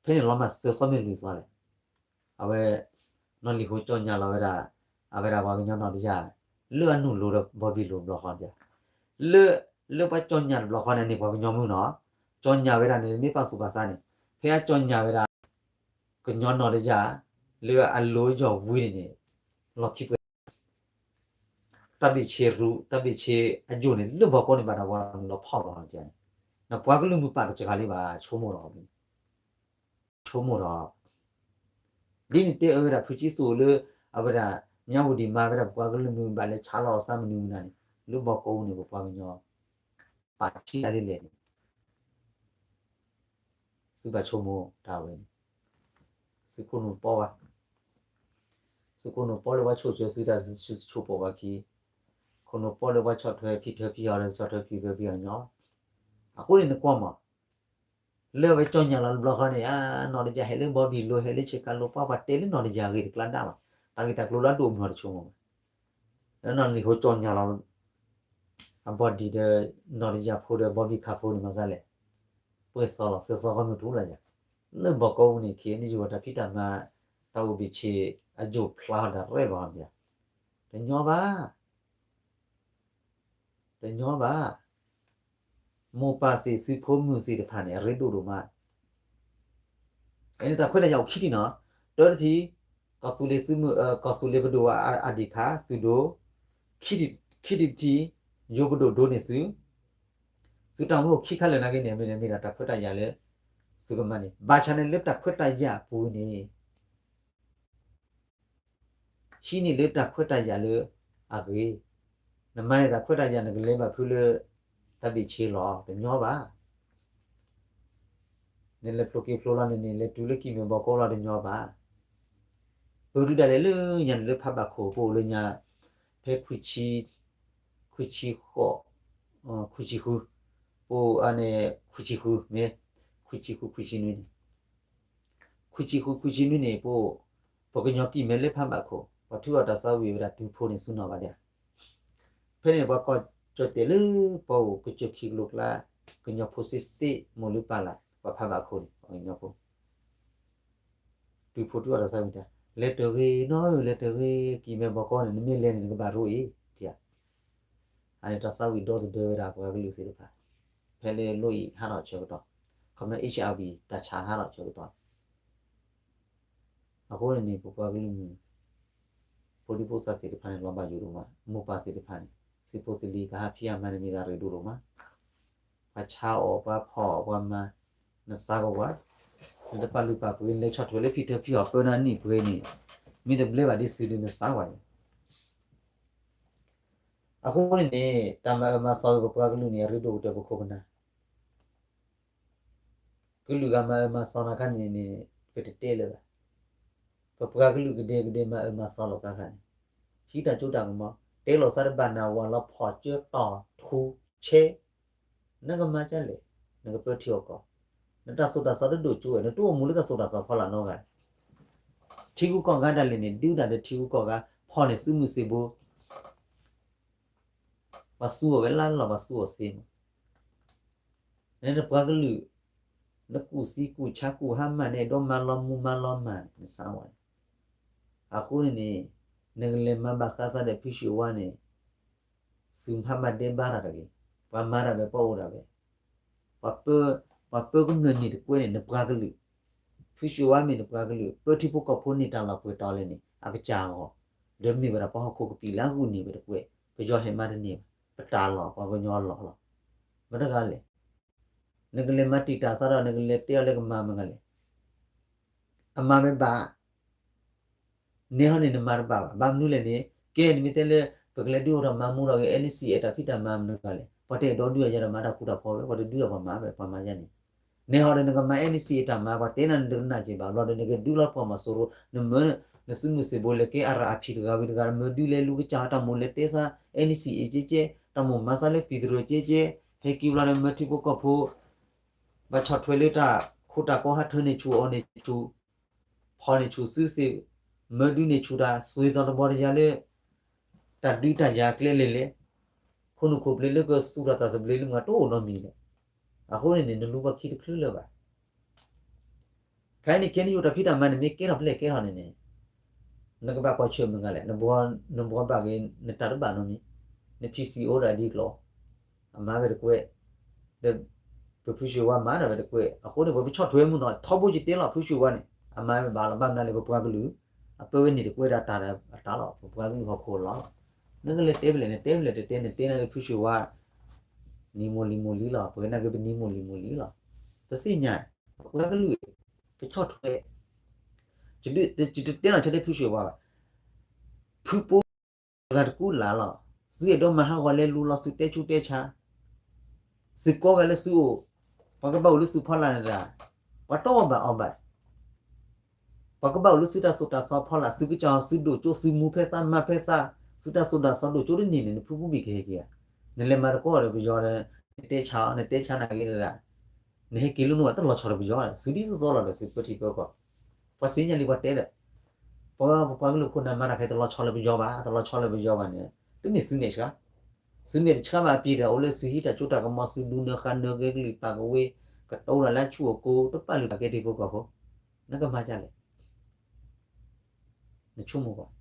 ဖဲန့ၣ်လီၤမၢ်စၢၤစီမ့ၢ်လွံၢ်သီလဲၣ်, အဝဲ နီၢ်လံၤဟိကၠီၣ်ညါလီၤဝဲဒၣ် အဝဲဒၣ်ပှၤကညီနီၢ်တယၢ် လၢအနုာ်လီၤဒီးဘီဘံၣ်လိၣ်တဘျီဃီန့ၣ်, လၢ လၢပှၤကၠီၣ်ညါတဘျီဃီန့ၣ်န့ၣ် ပှၤကညီမုၢ်နီၤ, ကၠီၣ်ညါဝဲဒၣ်န့ၣ် မ့ၢ်ပာ်သူၣ်ပာ်သးန့ၣ်, ဖဲအကၠီၣ်ညါဝဲဒၣ် ကညီနီၢ်တယၢ် လၢအလိၤယီၢ်ဝံၤန့ၣ်န့ၣ် လီၢ်ခံပှဲၤ တၢ်ဘ့ၣ်ဆ့ရူ တၢ်ဘ့ၣ်ဆ့အယိာ်န့ၣ် လၢဘီကီန့ၣ်ဘၣ်တၢ်ဝဲလီၤဖီၣ်လီၤန့ၣ်, နပှၤကလုာ်မုၢ်ပာ်တစှၤလံဘၣ် ဆိကမိၣ်ဒီး ဆိကမိၣ်ဒီး ဒ်န့ၣ်တဲအၢဝဲဒၣ်ဖုစံသိၣ်လၢ အဝဲဒၣ် မၠၣ်ဝတံၣ်မၤဝဲဒၣ်ပပှၤကလုာ်မုၢ်ဘၣ်လဲၤဆါလီၤအသးမနုၤမနုၤန့ၣ် လၢဘီကီအူန့ၣ် ပပှၤကညီ ပာ်ဆံးတၢ်လံလဲၣ်န့ၣ် သုဘၣ်ဆိကမိၣ်တၢ်ဝဲန့ၣ် သုခိၣ်နူာ်ပီဘၣ်, သုခိၣ်နူာ်ပီလၢပှၤဆိၣ်ဆၢသုတၢ် သုဆိၣ်ပီဘၣ်ခံ, ခိၣ်နူာ်ပီလၢပှၤဆီၣ်ထွဲဖံးထၢဖံးဟီၣ်ဒီးဆီၣ်ထွဲဖံးထၢဖံးဟီၣ်ညီ, အဃိန့ၣ်နကွၢ်မး လၢအဝဲကၠီၣ်ညါလီၤတဘျီဃီန့ၣ် အနီၢ်တယၢ်ဟဲလၢဘီဘံၣ်လိၣ် ဟဲလၢဆ့ကၤလိၣ် ပှၤပှၤတဲလၢနီၢ်တယၢ်အဂ့ၢ်တကျါဒၣ်လီၤ, တၢ်ဂ့ၢ်တၢ်ကျိၤလၢအဒိၣ်အမုၢ်အီၤတဆိကမိၣ်ဘၣ်, လၢနီၢ်လံၤဟိကၠီၣ်ညါလီၤ အဘီဒံးဒီး နီၢ်တယၢ်ဖိဒီးဘီဘံၣ်ခါဖိန့ၣ်မၤသးလဲၣ်, ပှဲၤသီလီၤ စၢၤသီဃီမုၢ်ထူလီၤယၤ, လၢဘီကီအူန့ၣ် ခ့န့ၣ်ယိၤဝဲတၢ်ဖံးတၢ်မၤ တၢ်အိၣ်ဘ့ၣ်ဆ့အယိာ်ဖျါဒၣ်ရဲၣ်လီၤ, တညီဘၣ် တညီဘၣ်, မိၢ်ပၢ်သ့ၣ် သုဖိမုၣ်သ့ၣ်တဖၣ်န့ၣ် အရ့ဒိၣ်ဒိၣ်မး, အန့ၣ်တၢ်ခွဲးတၢ်ယာ်အိၣ်ခံထံၣ်နီၤ, တၢတထံၣ် ကီၢ်သူလ့ၤသုးမုၢ် ကီၢ်သူလ့ၤပဒိၣ်အဒံၣ်ခါ သုးဒိၣ်, ခံထံၣ်တထံၣ် ယိၤပဒိၣ်ဒိးန့ၢ်သု, သုတၢ်အိၣ်မူအိၣ်ခံခါလၢာ်နာ်က့န့ၣ် မ့ၢ်မ့ၢ်ဒၣ်တၢ်ခွဲးတၢ်ယာ်လၢ သုကမၤန့ၣ် ဘၣ်ဆၣ်န့ၣ်လၢတၢ်ခွဲးတၢ်ယာ်အပူၤန့ၣ် ဟံးန့ၢ်လၢတၢ်ခွဲးတၢ်ယာ်လၢအဂ့ၤ, နမၤန့ၢ်တၢ်ခွဲးတၢ်ယာ် နကလဲၤဘၣ်ဖုလၢတၢ်ဘ့ၣ်ဆ့လီၤ တညီဘၣ်. နလဲၤဖျိက့ၤဖျိလီၤန့ၣ်န့ၣ် လဲၤတုၤလၢကံၢ်မဲၢ်ဘီကိးလီၤ တညီဘၣ်. ပဒုးဒၣ်လဲာ်လၢညါန့ၣ်လၢဖးဘၣ်ခိၣ် ပအိၣ်လၢညါ ဖဲခွံဆံ ခွံဆံဃိး ခွံဆံဃု ပအိၣ်အန့ၣ် ခွံဆံဃုမ့ၢ် ခွံဆံဃု ခွံဆံနွံန့ၣ် ခွံဆံဃု ခွံဆံနွံန့ၣ် ပအိၣ် ပကညီကံၢ်မဲလၢဖးဘၣ်ခိၣ် ပှၤထုးအီၤတၢ်သးဝံၣ်ဝဲဒၣ်တုၤဖိန့ၣ်ဆူၣ်နီၤဘၣ်ဒၣ်. ဖဲန့ၣ်ပှၤကွၢ်ကၠီၣ်တဲာ်လၢပှၤအိၣ်ကစၢၢ်ခံကလိကျါ ကညီဖိစ့စ့ မိၢ်လုၢ်ပၢ်လၢ် ပှၤဖးဘၣ်ခိၣ်န့ၣ် ပှၤကညီဖိ တုၤဖိထုးအီၤတၢ်သးဝံၣ်တၢ် လဲၤတဂ့ၤနီၢ်ဧၢ လဲၤတဂ့ၤ ကံၢ်မဲဘီကီန့ၣ် နမ့ၢ်လဲၤန့ၣ် နကဘၣ်ရိအံၤ ထံဧါ. အန့ၣ်တၢ်သးဝံၣ်ဒီသဒၢဝဲဒၣ်ပှၤကလုာ်သ့ၣ်တဖၣ် ဖဲလၢလိအံၤဟးထီၣ်ဆၢကတီၢ် ခီမ့ၢ် HIV တၢ်ဆါဟးထီၣ်ဆၢကတီၢ် အဃိန့ၣ်န့ၣ် ပပှၤကလုာ်မုၢ် ဖိဒံဖိသၣ်သ့ၣ်တဖၣ်န့ၣ် လီၤဘၣ်ယိၣ်ဒိၣ်မး မိၢ်ပၢ်သ့ၣ်တဖၣ်န့ၣ် သုးဖိသ့ၣ်လံၤကဟးဖံးအမါန့ၣ်မ့ၢ်ဒၣ်ရ့ဒိၣ်ဒိၣ်မး ပှၤဆါအီၣ် ပှၤဖီၣ်အီၣ်ပှၤမၤ နစါကွၢ်ကွၢ် နတပာ်လုၢ်ပာ်ပှ့ၤ နလဲၤဆီၣ်ထွဲလၢဖံးထၢဖံးအီၣ်ပၢနၤနံၣ်ပှဲၤန့ၣ် မ့ၢ်တဘျဲဘၣ်ဒ်သုးဒီးနစါကွၢ်န့ၣ် အဃိန့ၣ်န့ၣ် တၢ်မၤအၢမၤသီက့ၤပပှၤကလုာ်န့ၣ် အရ့ဒိၣ်ကတၢၢ်ပခိၣ်ပနၢ် ကလုာ်ဂၤမၤအၢမၤသီနၤခါန့ၣ်န့ၣ် ပတတဲလၢၤဘၣ်. ပပှၤကလုာ်ကဒဲကဒဲမၤအၢမၤသီလိာ်သးခါန့ၣ် ဟံးတၢ်ကၠိတၢ်ကမီၤ တဲလိာ်သးတဘၣ်နၤဝၤလီၤဖီၣ်ကၢတီၢ်ထူဆဲ နကမၤဒ်လဲၣ် နကပၢထံအီၣ်ကီၢ် နတၢ်သိၣ်တၢ်သီတဒိၣ်ကၠိဝဲ နတအိၣ်မူလၢတၢ်သိၣ်တၢ်သီဖီလာ်နီတဂၤ ထံဂုၤကီၢ်ဂၤဒၣ်လဲာ်န့ၣ် ဒုးဒၣ်ဒီးထံဂုၤကီၢ်ဂၤ ဖီၣ်န့ၢ်သုးမုၢ်သံၣ်ဘိ ပှၤသူအီၤဝဲလၢ်လီၤ ပှၤသူအီၤသ့မး နနပှၤကလုာ် နကူၣ်သံကူၣ်ဆါကူၣ်ဟါမၢ် နအဲၣ်ဒိးမၤလီၤမူမၤလီၤမၢ်န့ၣ် နစါဝဲန့ၣ် အဃိန့ၣ်န့ၣ် နကလဲၤမၤဘၣ်ဃးသးဒီးဖုၣ်ၡူၣ်ဝါန့ၣ် သုးမုၢ်ဟါမၢ်ဒဲးဘါတၢ်တဂ့ၤ ပှၤမၤတၢ်ဝဲပှၤအိၣ်ဒၣ်ဝဲ ပှၤပၢ ပှၤပၢကမျၢၢ်န့ၣ်တကွဲးန့ၣ် နပှၤကလုာ် ဖုၣ်ၡူၣ်ဝါမ့ၢ်နပှၤကလုာ် ပၢထံဖိကီၢ်ဖိန့ၢ်တၢ်လီၤပှဲၤတီၤလဲၣ်န့ၣ် အကစၢ်အဂီၢ် ဒီးမ့ၢ်ဝဲဒၣ်ပှၤဟီၣ်ခိၣ်ကပံာ်လၢအဂုာ်န့ၢ်ဝဲတကွဲး ပယီၤဟဲမၤတန့ၢ်ဘၣ် ပတၢ်လီၢ် ပှၤကညီအလီၢ်လီၤ. မတဂၤလဲၣ် နကလဲၤမၤတံာ်တာ်သးဒီး နကလဲၤတဲအီၤလၢကမၤမတဂၤလဲၣ် အမၤဝဲဘၣ် နဲဟီန့ၣ်နမၤတဘၣ်ဘၣ် ဘၣ်မနုၤလဲၣ်န့ၣ် ကဲနမ့ၢ်တဲလၢ ပကလဲၤဒုးအိၣ်ထီၣ်မၤမူထီၣ်က့ၤ NCA တၢ်ဖံးတၢ်မၤမနုၤလဲၣ် ပှၤတအဲၣ်ဒိးဒုးအယၤဒီးမၤတၢ်ဃူတၢ်ဖိးဝဲ ပှၤတဒုးဒီးပှၤမၤဝဲ ပှၤမၤယၤန့ၣ် နဲဟီဒီးနကမၤ NCA တၢ်မၤ ပှၤတဲနၤနတကနၣ်က့ၤဘၣ် ဘျီဒီးနကဒုးလီၤပှီၢ်မီၤစိရိၤ နမၢ နသုးမုၢ်သံၣ်ဘိလဲၤကဲ အရအဖံးတဂၤဝံၤတဂၤ မၢဒုးလဲၤလူၤကစၢ်တၢ်မိၣ်လဲၤတဲသး NCA ကဲကဲ တၢ်မိၣ်မၤသးလၢ federal ကဲကဲ ဟဲက့ၤဘျီဒီးမၢထံဖိကီၢ်ဖိ ဘၣ်ဆီၣ်ထွဲလၢတၢ်ခိတၢ်ကီဟးထၢန့ၢ်ဆူၣ်အီၤန့ၢ်ဆူၣ် ဖီၣ်န့ၢ်ဆူၣ်သုသ့ၣ် မၢဒုးန့ၢ်ဆူၣ်တၢ် သွံၣ်သီၣ်တဘီတယၤလၢ တၢ်ဒုးတၢ်ယၤအကျဲလဲၣ်လဲၣ် ခိၣ်နူာ်ခိၣ်ပျ့ၤလၢကသူၣ်ထီၣ်တၢ်သဘျ့လၢမုၢ်ဂၤတအိၣ်နီတမံၤလဲၣ်. အဃိန့ၣ်န့ၣ် နလူၤပှၤခံတချုးလၢၤဘၣ်. ခဲအံၤန့ၣ် KNU တၢ်ဖံးတၢ်မၤန့ၣ် မ့ၢ်ကဲထီၣ်ဖဲလဲၣ်ကဲထီၣ်န့ၣ်န့ၣ် နကဘၣ်ကွၢ်ဆၢၣ်မုၢ်ဂၤလဲၣ် နဘှီဘၣ်ဂ့ၤ နတၢ်တဘၣ်နီတမံၤ န PC အိၣ်ဒၣ်ဒ်ကျိၤ အမၤဝဲတကွဲး ဒီး ပဖုၣ်ၡူၣ်ဝါမၤဒၣ်ဝဲတကွဲး အဃိန့ၣ် ပှၤပဆီၣ်ထွဲမုၢ်နီၤ ထီဘိယတဲလီၤ ဖုၣ်ၡူၣ်ဝါန့ၣ် အမၤဝဲဘၣ်လီၤ ဘၣ်မနုၤလဲၣ် ပပှၤကလုာ် အပၢဝဲန့ၣ်တကွဲးဒီးတၢ်ဒီးအတၢ်လီၤ ပပှၤကလုာ်ဟီၣ်ခိၣ်လီၤ. နကလဲၤတဲဖဲလဲၣ် နတဲဖဲလဲၣ် တတဲ နတဲနာ်က့ဖုၣ်ၡူၣ်ဝါ နံၤမိၢ်လံၤမိၢ်လံလီၤ ပဝဲနာ်က့ပနံၤမိၢ်လံၤမိၢ်လံလီၤ. ပသ့ၣ်ညါ ပပှၤကလုာ် ပဆီၣ်ထွဲ ယတတဲနီၣ်ဆၢတဲဖုၣ်ၡူၣ်ဝါဘၣ် ဖုဖိ တဂၤတကူလၢ်လီၤ. သုအဲၣ်ဒိးမၤဟးဂီၤလဲၤလူလီၤ သုတဲဆူတဲဆါ သုကိးဂၤလၢသုအိၣ် ပှၤကဘၣ်အိၣ်လၢသုဖီလာ်န့ၣ်တဂၤ ပှၤတအီၣ်ဘၣ်အီၣ်ဘၣ် ပှၤကဘၣ်အိၣ်လၢသုတၢ်သိၣ်တၢ်သီဖီလာ် သုကစၢ် သုဒိၣ်ကၠိ သုမူဖဲသး မၤဖဲသး သုတၢ်သိၣ်တၢ်သီဒိၣ်ကၠိတန့ၢ်န့ၣ် နဖုဖုဘံၣ်ကဟဲက့ၤဧါ. နလဲၤမၤတကိးဒီးပယီၤဒီး နတဲဆါအီၤ နတဲဆါနာ်က့တဂၤ နဟဲက့ၤလၢနအိၣ် တလီၤဆီဒီးပယီၤ သုဒ်သိးသိးလီၤဒီး သုပၢထံပၢကီၢ် ပှၤသ့ၣ်ညါလံ ပှၤတဲဒီး ပပှၤကလုာ်ခိၣ်နၢ်မၤတၢ်ခဲ တလီၤဆီလၢပယီၤဘၣ် တလီၤဆီလၢပယီၤဘၣ်န့ၣ် တမ့ၢ်သုမဲာ်ဆှး သုမဲာ်တဆှးဘၣ် အပျ့ၤတၢ်အိၣ်လၢသုဟံးတၢ်ကၠိတၢ်ကမီၤ သုဒူနၢဃာ်နၢကဲကလုာ်ပာ်ကဝ့ ကတိၤတၢ်လၢဆူၣ်အကိ တပာ်လုၢ်ပာ်ကဲထံဖိကီၢ်ဖိ နကမၤဒ်လဲၣ် နဆိကမိၣ်ကွၢ်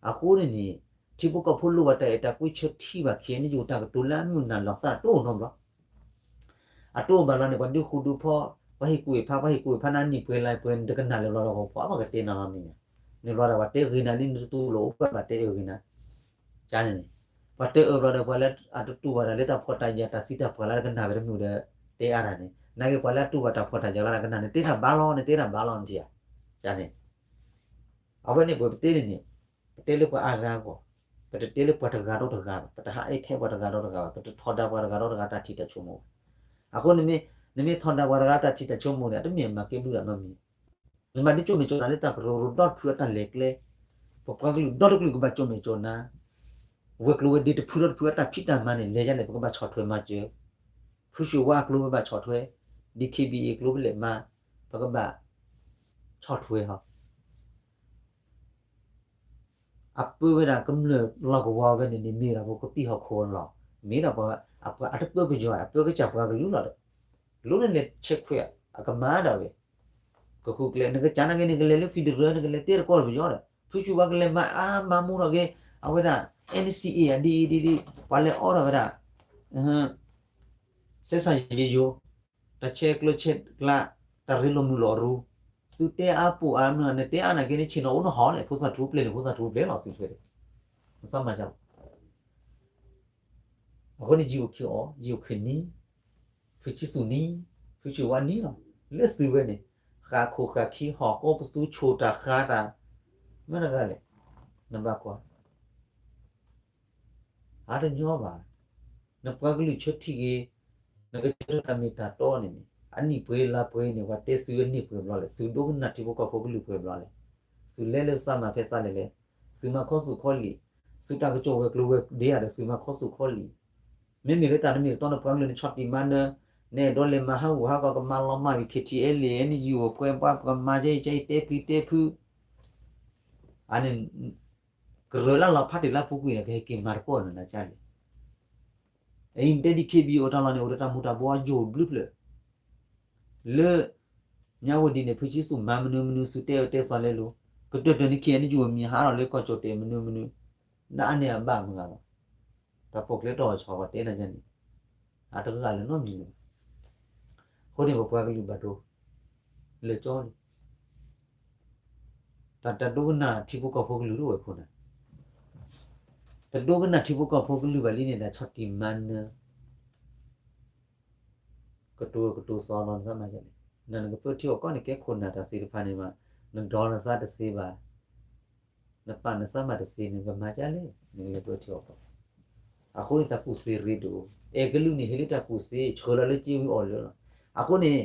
အဃိန့ၣ်န့ၣ် ထံဖိကီၢ်ဖိလိၣ်ဘၣ်တၢ်အဲၣ်တၢ်ကွံဆၢထံဘၣ် KNU တၢ်ကတိၤလၢအမုၢ်နၤလီၤသးတအိၣ်နီတဘျီ အတအိၣ်ဘၣ်လီၤန့ၣ် ပှၤဒုးဃူဒုးဖိး ပှၤဟ့ၣ်ကူၣ်ဟ့ၣ်ဖး ပှၤဟ့ၣ်ကူၣ်ဟ့ၣ်ဖးနၤနံၣ်ပှဲၤလါပှဲၤ နတကနၣ်လၢၤဘျီဒီး ပှၤပှၤကတဲနၤလီၤမ့ၢ်ဧါ. န့ၣ်ဘျီဒီး ပှၤတဲဂ့ၤနၤလံ နတတူၢ်လိာ်အိၣ်ဖျဲၣ်ဘၣ်တဲအၢဂ့ၤနၤ ကန့ၣ်န့ၣ် ပှၤတဲအၢဘျီဒီး ပှၤလၢအတတူၢ်ဘၣ်တၢ်လၢတၢ်ဖှီၣ်တၢ်ယာ်တၢ်သံတၢ်ပှၢ်လၢတကနၣ်ဝဲတမုာ်ဒီး တဲအါတၢ်န့ၣ် နာ်က့ပှၤလၢအတူၢ်ဘၣ်တၢ်ဖှီၣ်တၢ်ယာ်လၢတကနၣ်န့ၣ် တဲတၢ်ဘၣ်လီၤ နတဲတၢ်ဘၣ်လီၤ နထံၣ်ဧါ. ကန့ၣ် အဝဲန့ၣ်ပှၤပတဲန့ၣ်န့ၣ် ပတဲလၢပှၤအါဂၤအဂီၢ် ပတတဲလၢပှၤတဂၤဒီးတဂၤဘၣ် ပတဟးအဲၣ်ထဲပှၤတဂၤဒီးတဂၤဘၣ် ပတထီဒါပှၤတဂၤဒီးတဂၤတၢ်ထံၣ်တၢ်ဆိကမိၣ်ဘၣ်. အဃိန့ၣ် နမ့ၢ်ထီဒါပှၤတဂၤတၢ်ထံၣ်တၢ်ဆိကမိၣ်န့ၣ် အတမ့ၢ်မၤကဲဘျုးတၢ်နီတမံၤ နမၤဒ်ကၠိမဲာ်ကၠိနါလၢတၢ်ကရၢကရိဒီတဖုအတၢ်လဲၤကျဲ ပပှၤကလုာ်ဒီတကလုာ်ကဘၣ်ကၠိမဲာ်ကၠိနါ ဝဲၤကျိၤဝဲၤဒ့တဖုဒီတဖုအတၢ်ဖံးတၢ်မၤန့ၣ် လဲၤဒ်လဲၣ် ပကဘၣ်ဆီၣ်ထွဲမၤစၢၤ ဖုၣ်ၡူၣ်ဝါအကျိၤပဘၣ်ဆီၣ်ထွဲ DKBA အကျိၤပလဲၤမၤ ပကဘၣ်ဆီၣ်ထွဲဟီ အပၢဝဲဒၣ်ကမျၢၢ်လီၢ်ကဝီၤဝဲန့ၣ်န့ၣ် မ့ၢ်ဒၣ်ပကပံာ်ဟီၣ်ခိၣ်အလီၢ်, မ့ၢ်ဒၣ်ပှၤ အတပၢပယီၤ အပၢကစၢ်ပှၤကလုာ်လီၤဒီး လိၣ်န့ၣ်လဲၤဆဲးခွဲး အကမၤဒၣ်ဝဲ ကဃုကျဲ နကစၢ်နာ်က့န့ၣ် ကလဲၤလၢ federal နကလဲၤတဲတကီၢ်တပယီၤဒီး ဖုဆူၣ်ဝါကလဲၤမၤအါမၤမူထီၣ်က့ၤ အဝဲဒၣ် N C A အဒ်အံၤဒ်ဒ် ပှၤလဲၤအိးထီၣ်ဝဲဒၣ် စဲးစၢ်ယ့ယိ တၢ်ဆဲးကျၢဆဲးကျါ တၢ်ရ့လိာ်မုာ်လိာ်အရူ သုတဲအါပိာ်အါမနုၤ နတဲအါနာ်က့န့ၣ် ဆ့ၣ်နီၤအိၣ်နဟီၣ်လဲၣ် ဖိသၣ်ထူပျဲၢ်န့ၣ် ဖိသၣ်ထူပျဲၢ်လီၤ သုထွဲဒီး နသးမၤစၢၤ အဃိန့ၣ် ယံာ်အိၣ်ခံအီၤ ယံာ်အိၣ်ခံနံၤ ဖုဆံသူၣ်နံၤ ဖုဆံဝါနံၤလီၤ လၢသုဝဲန့ၣ် ဃၣ်ခိၣ်ဃၣ်ခံ ဟီၣ်ကိးပသူ ဆိၣ်တၢ်ဃါတၢ် မ့ၢ်တဂၤလဲၣ် နဘၣ်ကွၢ် အါတညီဘၣ် နပှၤကလုာ်ဆၢထံၣ်ဂ့ၤ နကဆၢထၢၣ်တၢ်မ့ၢ်တၢ်တီန့ၣ်န့ၣ် အနံၣ်ပှဲၤလါပှဲၤန့ၣ် ပှၤတဲသုအနံၣ်ပှဲၤဘျီလဲၣ် သုဒိကနၣ်ထံဖိကီၢ်ဖိကလုာ်ပှဲၤဘျီလဲၣ် သုလဲၤလၢသးမၤဖဲသးလဲၣ်လဲၣ် သုမၤခီသူၣ်ခီလံာ် သုတၢ်ကစီၣ်ဝဲၤကျိၤဝဲၤဒ့ဧါဒီး သုမၤခီသူၣ်ခီလံာ် မ့မ့ၢ်လၢတၢ်တမ့ၢ်တတီ နပှၤကလုာ်နဆီၣ်တံၢ်မၤနၢၤ နအဲၣ်ဒိးလဲၤမၤဟးဂူာ်ဟးဂီၤကမၤလီၤမၢ်ဝံၤ K T L A N U ပှဲၤပှၤပှၤမၤကဲအံၤကဲအံၤ တဲပျံၤတဲဖုး အန့ၣ် ကရၢလၢလီၤဖးတ့ၢ်လၢပူၤကွံာ်န့ၣ် ကဟဲက့ၤမၤတပီၢ်နၤနၤကၢ်န့ၣ် အအံၤနတဲဒ် K B အိၣ်တၢ်လီၢ်န့ၣ် အိၣ်ဒီးတၢ်မူၤတၢ်ဘှီယိာ်ဘျုးဖျၢၣ် လၢ ညါဝဲဒ်န့ၣ် ဖုဆံသူၣ်မၤမနုၤမနုၤ သုတဲအၢတဲသီလဲလိၤ ကတၢၢ်တၢၢ်န့ၣ် K N U အမံၤဟးထီၣ်လၢကီၢ်ကၠီၣ်တဲာ်မနုၤမနုၤ နအါန့ၢ်အဘၣ်မုၢ်ဂၤလီၤ တၢ်ပိာ်ကျဲတၢ်အီၣ်ဆီၣ်ဂီၤတဲနၤကၢ်န့ၣ် အတဂၤလၢၤနီတမံၤလၢၤဘၣ် အဃိန့ၣ် ပပှၤကလုာ်ဘၣ်ဒိ လၢာ်ကၠီလံ တၢ်တဒိကနၣ်ထံဖိကီၢ်ဖိကလုာ်တအိၣ်ဝဲခိၣ်နၢ် တဒိကနၣ်ထံဖိကီၢ်ဖိကလုာ်ဘၣ်လံန့ၣ် တၢ်ဆီၣ်တံၢ်မၤနၢၤ ကတိၤကတိၤသီလီၤနသးမၤကလဲၣ် နနကပၢထံအီၣ်ကီၢ်န့ၣ် ကဲခိၣ်နၢ်တၢ်သ့ၣ်တဖၣ်န့ၣ်မး နဒီနသးတသ့ဘၣ် နပာ်နသးမၤတသ့ နကမၤကလဲၣ် နကလဲၤပၢထံအီၣ်ကီၢ် အဃိန့ၣ် တၢ်ကူၣ်သ့ရ့ဒိၣ် အဲၣ်ကလုာ်န့ၣ် ဟ့ၣ်လၢတၢ်ကူၣ်သ့ ဆှၢလီၤလၢက့ဝံၤအီၣ်လၢလီၤ အဃိန့ၣ်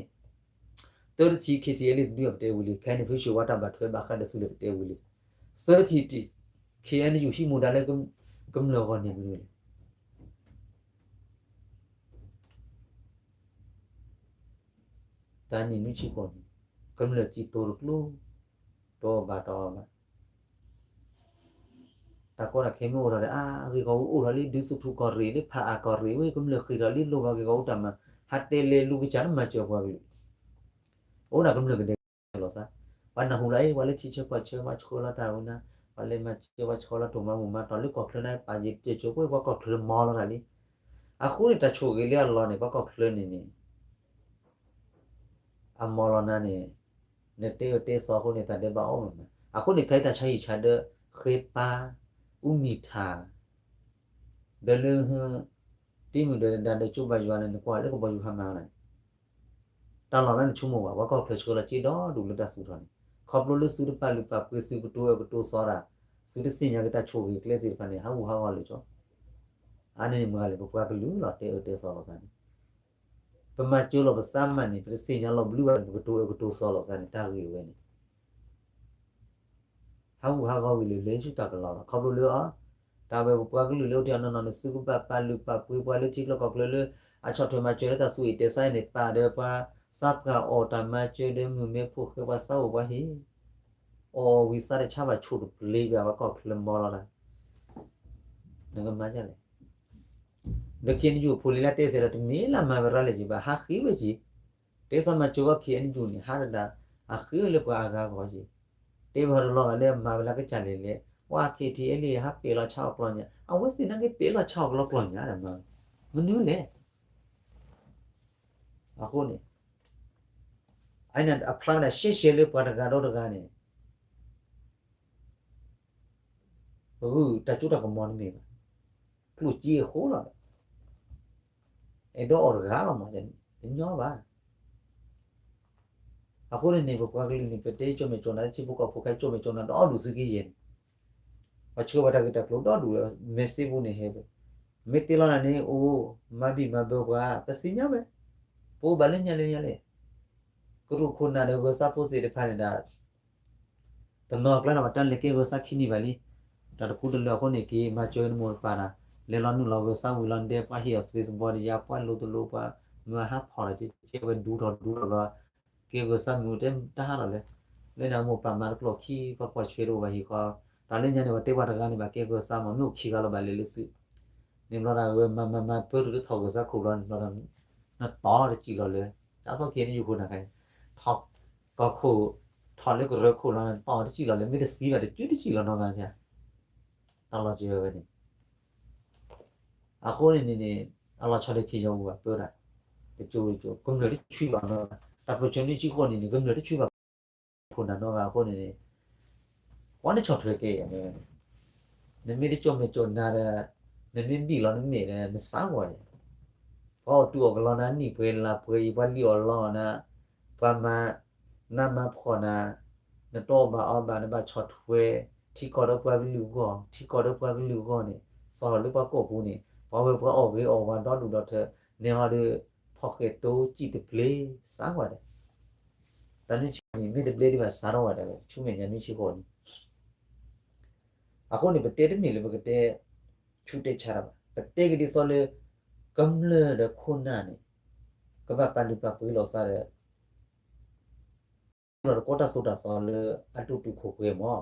သၢထံၣ် K T L A တဒုအပတဲဝံၤလံ ခဲန့ၣ် ဖုဆိၣ်ဝါတၢ်ဘၣ်ထွဲဘၣ်ဃးဒီးသုလၢပတဲဝံၤလံ သၢထံၣ်တံၢ် K N U ဟံးမူဒါလၢ ကမျၢၢ်အဂီၢ်န့ၣ်မနုၤလဲၣ် တၢ်နံၣ်နွံဆံဃိးနံၣ် ကမျၢၢ်စံၣ်တိၤတကျိၤ တအီၣ်ဘၣ်တအီဘၣ် တၢ်ကီတၢ်ခဲမ့ၢ်အိၣ်ထီၣ်ဒီး အါ ဂ့ၢ်ဂီၢ်ဝူအိၣ်ထီၣ်လံ ဒုးသူၣ်ထူၣ်ကီၢ်ရ့ၣ်လၢဖးအၣ်ကီၢ်ရ့ၣ်ဝဲ ကမျၢၢ်ဃ့ၢ်ထီၣ်လံ လိၣ်ဘၣ်ဂ့ၢ်ဂီၢ်ဝူတၢ်မၤ ဟးတဲလဲၤလူၤကစၢ်လၢမၤစၢၤပှၤကလုာ် အိၣ်ဒၣ်ကမျၢၢ်ကဒဲကလီၤသး ပှၤနၢ်ဟူလီၤအံၤ ပှၤလၢထံဆၢကီၢ်ဆၢ ပှၤဆှၢလီၤတၢ်ဝဲနၤ ပှၤလဲၤမၤစၢၤ ပှၤဆှၢလီၤတိၢ်မၤဘူၣ်မၤတီၢ်လၢကီၢ်ချၢန့ၣ် ပာ်ယံၤတၢ်ကၠိဖိ ပှၤကီၢ်ချၢမီလီၤတၢ်လံ အဃိန့ၣ် တၢ်ဆိၣ်ဂ့ၤလၢအလီၢ်န့ၣ် ပှၤကီၢ်ချၢန့ၣ်န့ၣ် အမီလီၤနၤန့ၣ် နတဲအၢတဲသီအဃိန့ၣ် တၢ်ဒဲးဘးအိၣ်မးမး အဃိန့ၣ် ခဲအံၤတၢ်ဆါဟံၣ်ဆါဒၢ ဃ့ပၢ် အူမံၤထၣ် ဒီးလၢ တံၤမုၢ်ဒီးဒၣ်ဒီးကၠိဘၣ်ယွၤန့ၣ် နကွၢ်လၢကဘီယူၤဟါမၢ်လီၤန့ၣ် တၢ်လီၢ်လၢနဆိကမိၣ်ဘၣ် ပှၤကီၢ်ချၢဆှၢလီၤစ့ဒီဒူၣ်လၢတၢ်သူၣ်ထီၣ်န့ၣ် ခီဖျိလၢသုတပာ်လုၢ်ပာ်ပှ့ၤ သုကတိၤအၢကတိၤသီတၢ် သုတသ့ၣ်ညါက့ၤတၢ်ဆိၣ်ဂ့ၤကျဲသ့ၣ်တဖၣ်န့ၣ် ဟးဂူာ်ဟးဂီၤလၢာ်ကၠီ အါန့ၢ်န့ၣ်မ့ၢ်ဂၤလဲၣ် ပပှၤကလုာ်လီၤ တဲအၢတဲသီလိာ်သးန့ၣ် ပမၤစၢၤလိာ်ပသးမးန့ၣ် ပတသ့ၣ်ညါလီၤဘျုးဘၣ်န့ၣ် ပကတိၤအၢကတိၤသီလိာ်သးန့ၣ် တၢ်ဂ့ၢ်ဝဲန့ၣ် ဟးဂူာ်ဟးဂီၤဝံၤလၢလၢဆူတၢ်ကလီလီၤ ခီဖျိလၢ တၢ်ဝဲပပှၤကလုာ်လၢအိၣ်တ့ၢ်အနီၢ်နီၢ်န့ၣ် သုကဘၣ်ပာ်လုၢ်ပာ်ပှ့ၤပှၤလၢထံချၢကီၢ်ချၢလၢ အဆီၣ်ထွဲမၤစၢၤလၢတၢ်သူၣ်အံၣ်တဲာ်သးအံၤန့ၣ် ပာ်ဒီးပှၤသးပှၢ်အီၣ်တၢ်မၤစၢၤဒီးမုၢ်မဲဖိဃဲပှၤသးအိၣ်ပှၤဟ့ၣ် အီၣ်ဝံၤသးတဆါဘၣ်ဆိၣ်တပျ့ၤဘၣ် ပှၤကီၢ်ချၢမီလီၤတၢ် နကမၤဒ်လဲၣ် ဒီး K N U ဖိလံၤလၢတဲသ့ဒီး တမ့ၢ်လၢမၤဝဲရၤလဲၣ်က့ၤဘၣ် ဟးဃ့ဝဲက့ၤ တဲသးမၤစၢၤဝဲ K N U န့ၣ် ဟးတဒၣ် အဃ့ဝဲလၢပှၤအဂၤဂီၢ်က့ၤ တဲဘၣ်ဒီးလီၤဂာ်လၢအမၤဝဲလၢကစၢ်လဲၣ်လဲၣ် ပှၤ K T L A ဟးပဲာ်လီၤဆါအီၣ်ကျီၢ်ညၣ် အဝဲသ့ၣ်နာ်က့ပဲာ်လီၤဆါအီၣ်ကျီၢ်ကျီၢ်ညၣ်ဒီး မနုၤလဲၣ် အဃိန့ၣ် အဖျါဝဲဒၣ်ရှဲရှဲလၢပှၤတဂၤဒီးတဂၤန့ၣ် ပဂုၢ်တၢ်စိတၢ်ကမီၤတမ့ၢ်ဘၣ်. ကျိၣ်စ့အဃိလီၤ. အဲၣ်ဒိးအီၣ်တဂၤလီၤမး, တညီဘၣ်. အဃိန့ၣ်န့ၣ် ပပှၤကလုာ်န့ၣ် ပတဲကၠိမဲာ်ကၠိနါ ထံဖိကီၢ်ဖိခဲကၠိမဲာ်ကၠိနါ ဒီဒူၣ်သုက့ယဲၢ်န့ၣ်, ပှၤဆှၢပှၤတၢ်ဂ့ၢ်တၢ်ကျိၤဒီဒူၣ် message ပူၤန့ၣ်ဟဲဝဲ, မ့ၢ်တ့လီၤနၤန့ၣ် အိၣ်မၤဘံၣ်မၤဘၢပှၤ ပသ့ၣ်ညါဝဲ, ပအိၣ်ဘၣ်လၢညါလၢညါလဲၣ်. ကရူၢ်ခိၣ်နၢ်ဒီးဂဲၤဆၢဖိသ့ၣ်တဖၣ်န့ၣ်ဒီး တနီၤကျါန့ၣ် ပှၤတၢ်လဲၤကဲဂဲၤဆၢခံနံၣ်ဘၣ်လံ. တၢ်တခူတလၢအဃိန့ၣ်က့ၤ မၤစၢၤနမိၢ်တပၢ်ဒီး လဲၤလီၤနုာ်လီၤဂဲၤဆၢဝံၤလီၤဒဲ ပှၤဟ့ၣ်အီၤသ့သဘီတယါ ပှၤလိၤတလိၤ ပှၤမုၢ်အဟးဖီၣ်ဒီး ကဲဝဲဒူထီၣ်ဒူထီၣ်လီၤ. ကဲဂဲၤဆၢမုၢ်တဲတၢ်ဟးလီၤလဲၣ်. လၢန့ၣ်မိၢ်ပၢ်မၤတကျိၣ်ခံ ပှၤကွၢ်ဆွဲတအိၣ်ဘၣ်ဟံၣ်ဃီ တၢ်လၢညါန့ၣ် ပှၤတဲပှၤတဂၤန့ၣ် ဘၣ်ကဲကီၢ်စၢ်မး မ့ၢ်အိၣ်ခံဂၤလီၤဘၣ်လဲၤလၢစု န့ၣ်ဘျီတၢ်ဝဲမၤမၤမၤပၢတုၤလၢထီၣ်ကီၢ်စၢ်ခိၣ်ဘျီန့ၣ်ဘျီဒီး နတီၢ်တစံၣ်လီၤလၢ တၢ်စီၣ်က့ၤန့ၣ်ယူၤဃိန့ၣ်ခါ ထီၣ်ကီၢ်ခိၣ် ထီၣ်လၢကရၢခိၣ်လီၤ နတီၢ်တစံၣ်လီၤလၢ မ့ၢ်တစံၣ်ဘၣ်တကၠူတစံၣ်လီၤနီၢ်ဂၤဖၠး တၢ်လီၤစၢၤဝဲန့ၣ် အဃိန့ၣ်န့ၣ်န့ၣ် အလီၤဆီဒၣ်ခံယီၤပူၤဘၣ်ပၢဒၣ် တကၠိတကၠိ ကမျၢၢ်တဆှံဘၣ်နီၢ်ဂၤ တၢ်ပၢၢ်ဆၢနွံဆံဃိးနံၣ်န့ၣ် ကမျၢၢ်တဆှံဘၣ် ခိၣ်နၢ်နီၢ်ဂၤအဃိန့ၣ်န့ၣ် ပှၤနဆီၣ်ထွဲကဲအံၤန့ၣ် နမ့ၢ်တကၠိမဲာ်ကၠိနၤဒီး နမ့ၢ်ဘံၣ်လီၤနမဲာ်ဒီး နစးဂီၤအံၤ ပှၤအီၣ်တူၢ်အီၣ်ကလီနၤနံၣ်ပှဲၤလါပှဲၤအံၤ ပှၤလံၣ်အီၣ်လီအီၣ်နၤ ပှၤမၤနးမၤဖှီၣ်နၤ နတအီၣ်ဘၣ်အီဘၣ် နဘၣ်ဆီၣ်ထွဲ ထံကီၢ်ဒီးပှၤကလုာ်အဂီၢ် ထံကီၢ်ဒီးပှၤကလုာ်အဂီၢ်န့ၣ် စးထီၣ်လၢပှၤကိာ်ပူၤန့ၣ် ပှၤဝဲပှၤအီၣ်ဂ့ၤအီၣ်ဝါဒီဒူၣ်ဒီထၢ န့ၣ်ဟီဒီး ဖီၣ်ဃဲးတိစံၣ်တပျ့ၤ စးဝဲဒၣ် တၢ်နွံဆံန့ၣ် မ့ၢ်တဘျ့ဒံးဘၣ်စးထီၣ်ဝဲဒၣ် ဆူမဲာ်ညါနွံဆံဃိးန့ၣ် အဃိန့ၣ် ပတဲတမ့ၢ်လၢပကတဲ ဆူတဲဆါတၢ်ဘၣ် ပတဲက့ၤဒ်သိးလၢ ကမျၢၢ်ဒီးခိၣ်နၢ်န့ၣ် ကဘၣ်ပာ်လုၢ်ပာ်ပှ့ၤလိာ်သးဒီး ဒီးတကိးတၢ်သိၣ်တၢ်သီလၢအတူၢ်တူၢ်ခိၣ်ပှဲၤမး,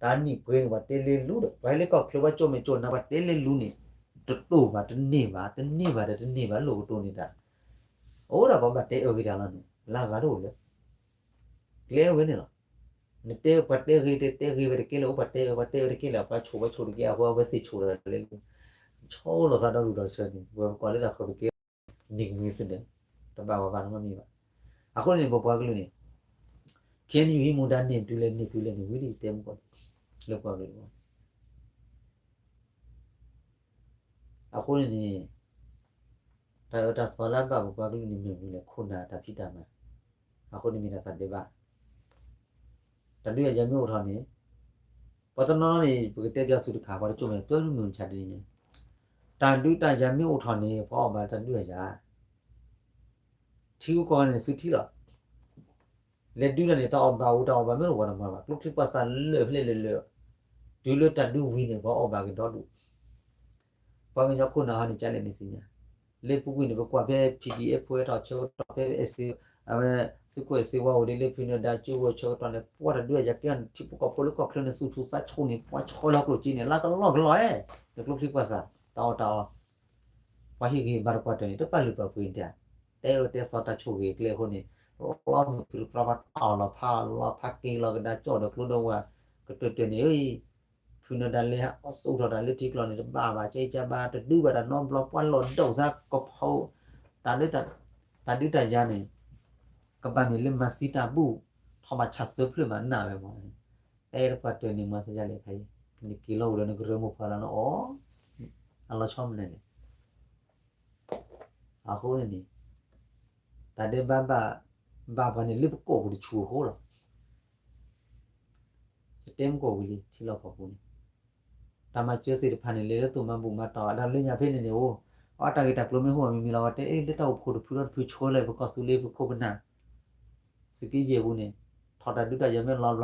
တၢ်နံၣ်ပှဲၤန့ၣ် ပှၤတဲလ့လူဒီး ပှၤဟဲလၢကီၢ်ချၢ ပှၤကၠိမဲာ်ကၠိနါ ပှၤတဲလ့လူန့ၣ် တတိၢ်ဘၣ် တန့ၢ်ဘၣ် တန့ၢ်ဘၣ်ဒီးတန့ၢ်ဘၣ် လိၣ်ကတိၤန့ၢ်တၢ်, အိၣ်ဒၣ်ပှၤဘၣ်တဲအၢဂ့ၤတၢ်လီၤန့ၣ် လၢဂၤတအိၣ်လၢ ကျဲဝဲန့ၣ်လီၤ. နတဲပှၤတဲဂ့ၤ တဲဂ့ၤဝဲတကဲလၢၤ အိၣ်ပှၤတဲအၢ ပှၤတဲအၢတကဲလၢၤ ပှၤဆိၣ်ပှၤဆိၣ်တကဲ အဃိအဝဲသ့ၣ်ဆိၣ်တၢ်လၢ ဆိၣ်လိာ်သးဒီဒူၣ်ဒီးဆၢန့ၣ် ပှၤကိးလၢတၢ်ဃၢၤတကဲ နံၤကမှံသနၢၣ် တဘၣ်ဝဲဘၣ်နီတမံၤဘၣ်. အဃိန့ၣ် ပပှၤကလုာ်န့ၣ် ခဲအံၤဟံးမူဒါန့ၣ်တုၤလဲၣ်န့ၣ်တုၤလဲၣ်န့ၣ် ဝံၤဒ်တဲမူကီၢ် လၢပှၤကလုာ် အဃိန့ၣ်န့ၣ် တၢ်အၢတၢ်သီလၢအဘၣ်ပပှၤကလုာ်န့ၣ်မ့ၢ်မနုၤလဲၣ် ခိၣ်နၢ်တၢ်ဖံးတၢ်မၤ, အဃိန့ၣ်မ့ၢ်ဒၣ်တၢ်ဒဲးဘး တၢ်ဒုးတၢ်ယၤမ့ၢ်အိၣ်ထီၣ်န့ၣ် ပှၤတနီၤနီၤန့ၣ် ပကတဲပျီသုတခါ ပှၤတကၠိၢ်မဲာ် ပျီမုၢ်မုၢ်မဆါတနံၤန့ၣ် တၢ်ဒုးတၢ်ယၤမ့ၢ်အိၣ်ထီၣ်န့ၣ် ပှၤအီၣ်ဘၣ်တၢ်ဒုးတၢ်ယၤ ထံဂုၤကီၢ်ဂၤန့ၣ် သုထံလီၤ. လဲၤဒုးတၢ်န့ၣ် တၢ်အီၣ်ဘၣ်အိၣ် တၢ်အီၣ်ဘၣ်မ့ၢ်တအိၣ် ပှၤတမၤဘၣ် ကျိချံပှၤစးလၢာ်ဖျဲၣ်လၢာ်လၢာ်, တုၤလၢတၢ်ဒုးဝံၤန့ၣ် ပှၤအီၣ်ဘၣ်က့ၤဒီဒူၣ် ပှၤကညီခိၣ်နၢ်ဟီန့ၣ် ကလဲၣ်န့ၣ်သ့ၣ်ညါ, လၢပူၤကွံာ်န့ၣ် ပကွၢ်ဖဲ PDF ဖိထီၣ်ဆၢကတီၢ်ဖဲ အဝဲ သုးခိၣ်အဲၣ်စ့ဝါအိၣ်ဒ်လၢဖုနၢၤဒါကၠိဖိဆၢကတီၢ်န့ၣ် ပှၤတၢ်ဒုးတၢ်ယၤကဲထံဖိကီၢ်ဖိလၢကီၢ်ချၢန့ၣ် သူၣ်ထူသးဆူၣ်န့ၣ် ပှၤဆှၢလီၤကျိၣ်စ့န့ၣ် လၢကလီကလီအဲၣ် လၢကျိချံပှၤစး တၢ်အီၣ်တၢ်အီ ပှၤဟ့ၣ်ဂ့ၤဘၣ်တပှၢ်တၢၢ်န့ၣ် တပာ်လုၢ်ပာ်ပှ့ၤတၢ်, တဲအၢတဲသီတၢ်ဆိၣ်ဂ့ၤကျဲအဃိန့ၣ် လီမုၢ်ပြံပြါ ပှၤတၢ်အီၣ်လီၤဖးလီၤဖးက့ၤလီၤကဒါကၠီၣ်ဒီးကျိဒီးဝဲ ကတၢၢ်တၢၢ်န့ၣ် ဖုနၢၤဒါလဲၤအီၣ်ဆူၣ်ထီၣ်တၢ်လၢထံကျိန့ၣ် တဘၣ်ဘၣ် ကဲကဘၣ် တဒုးဘၣ်တၢ်နီတဘျီ ပှၤလီၢ်ဒိၣ်စါကဖီ တၢ်ဒုးတၢ်ယၤန့ၣ် ကဘၣ်မ့ၢ်လၢမၤသံတၢ်ဘူၣ် ထီၣ်ဘၣ်ဆၣ်စၢဖျၢၣ်မးနးဝဲမး, အဲၣ်တပှၢ်တၢၢ်န့ၣ်မၤသ့ၣ်ညါလဲၣ်ခါအံၤ နက့ၤလီၤဝဲဒီးနကရၢမိၢ်ပှၢ်လီၤနအီၣ် အလီၤဆီမနုၤန့ၣ် အဃိန့ၣ်န့ၣ် တၢ်ဒဲးဘးဘၣ် ဘၣ်ပှၤန့ၣ်လၢပကိာ်ပူၤတဆူၣ်အဃိလီၤ. ယတဲမ့ၢ်ကိာ်ဝံၤလံ ထံလီၢ်ကီၢ်ပူၤန့ၣ် တၢ်မၤစၢၤသ့ၣ်တဖၣ်န့ၣ် လဲၤလၢသိၣ်မၤဘူၣ်မၤတီၢ် အတၢ်လၢညါဖဲန့ၣ်န့ၣ်အိၣ် အတၢ်ဂ့ၢ်တၢ်ကျိၤမ့ၢ်ဟူၣ်အမံၤမံၤလီၤ ဝဲတဲအ့ၣ် လၢတၢ်အိၣ်ဖှိၣ်တဖုဒီတဖုဆှၢလီၤ ပကီၢ်သူလ့ၤပခိၣ်ပနၢ် သုးက့ယဲၢ်ပူၤန့ၣ် ထီၣ်တၢ်ဒုးတၢ်ယၤမ့ၢ်လီၤ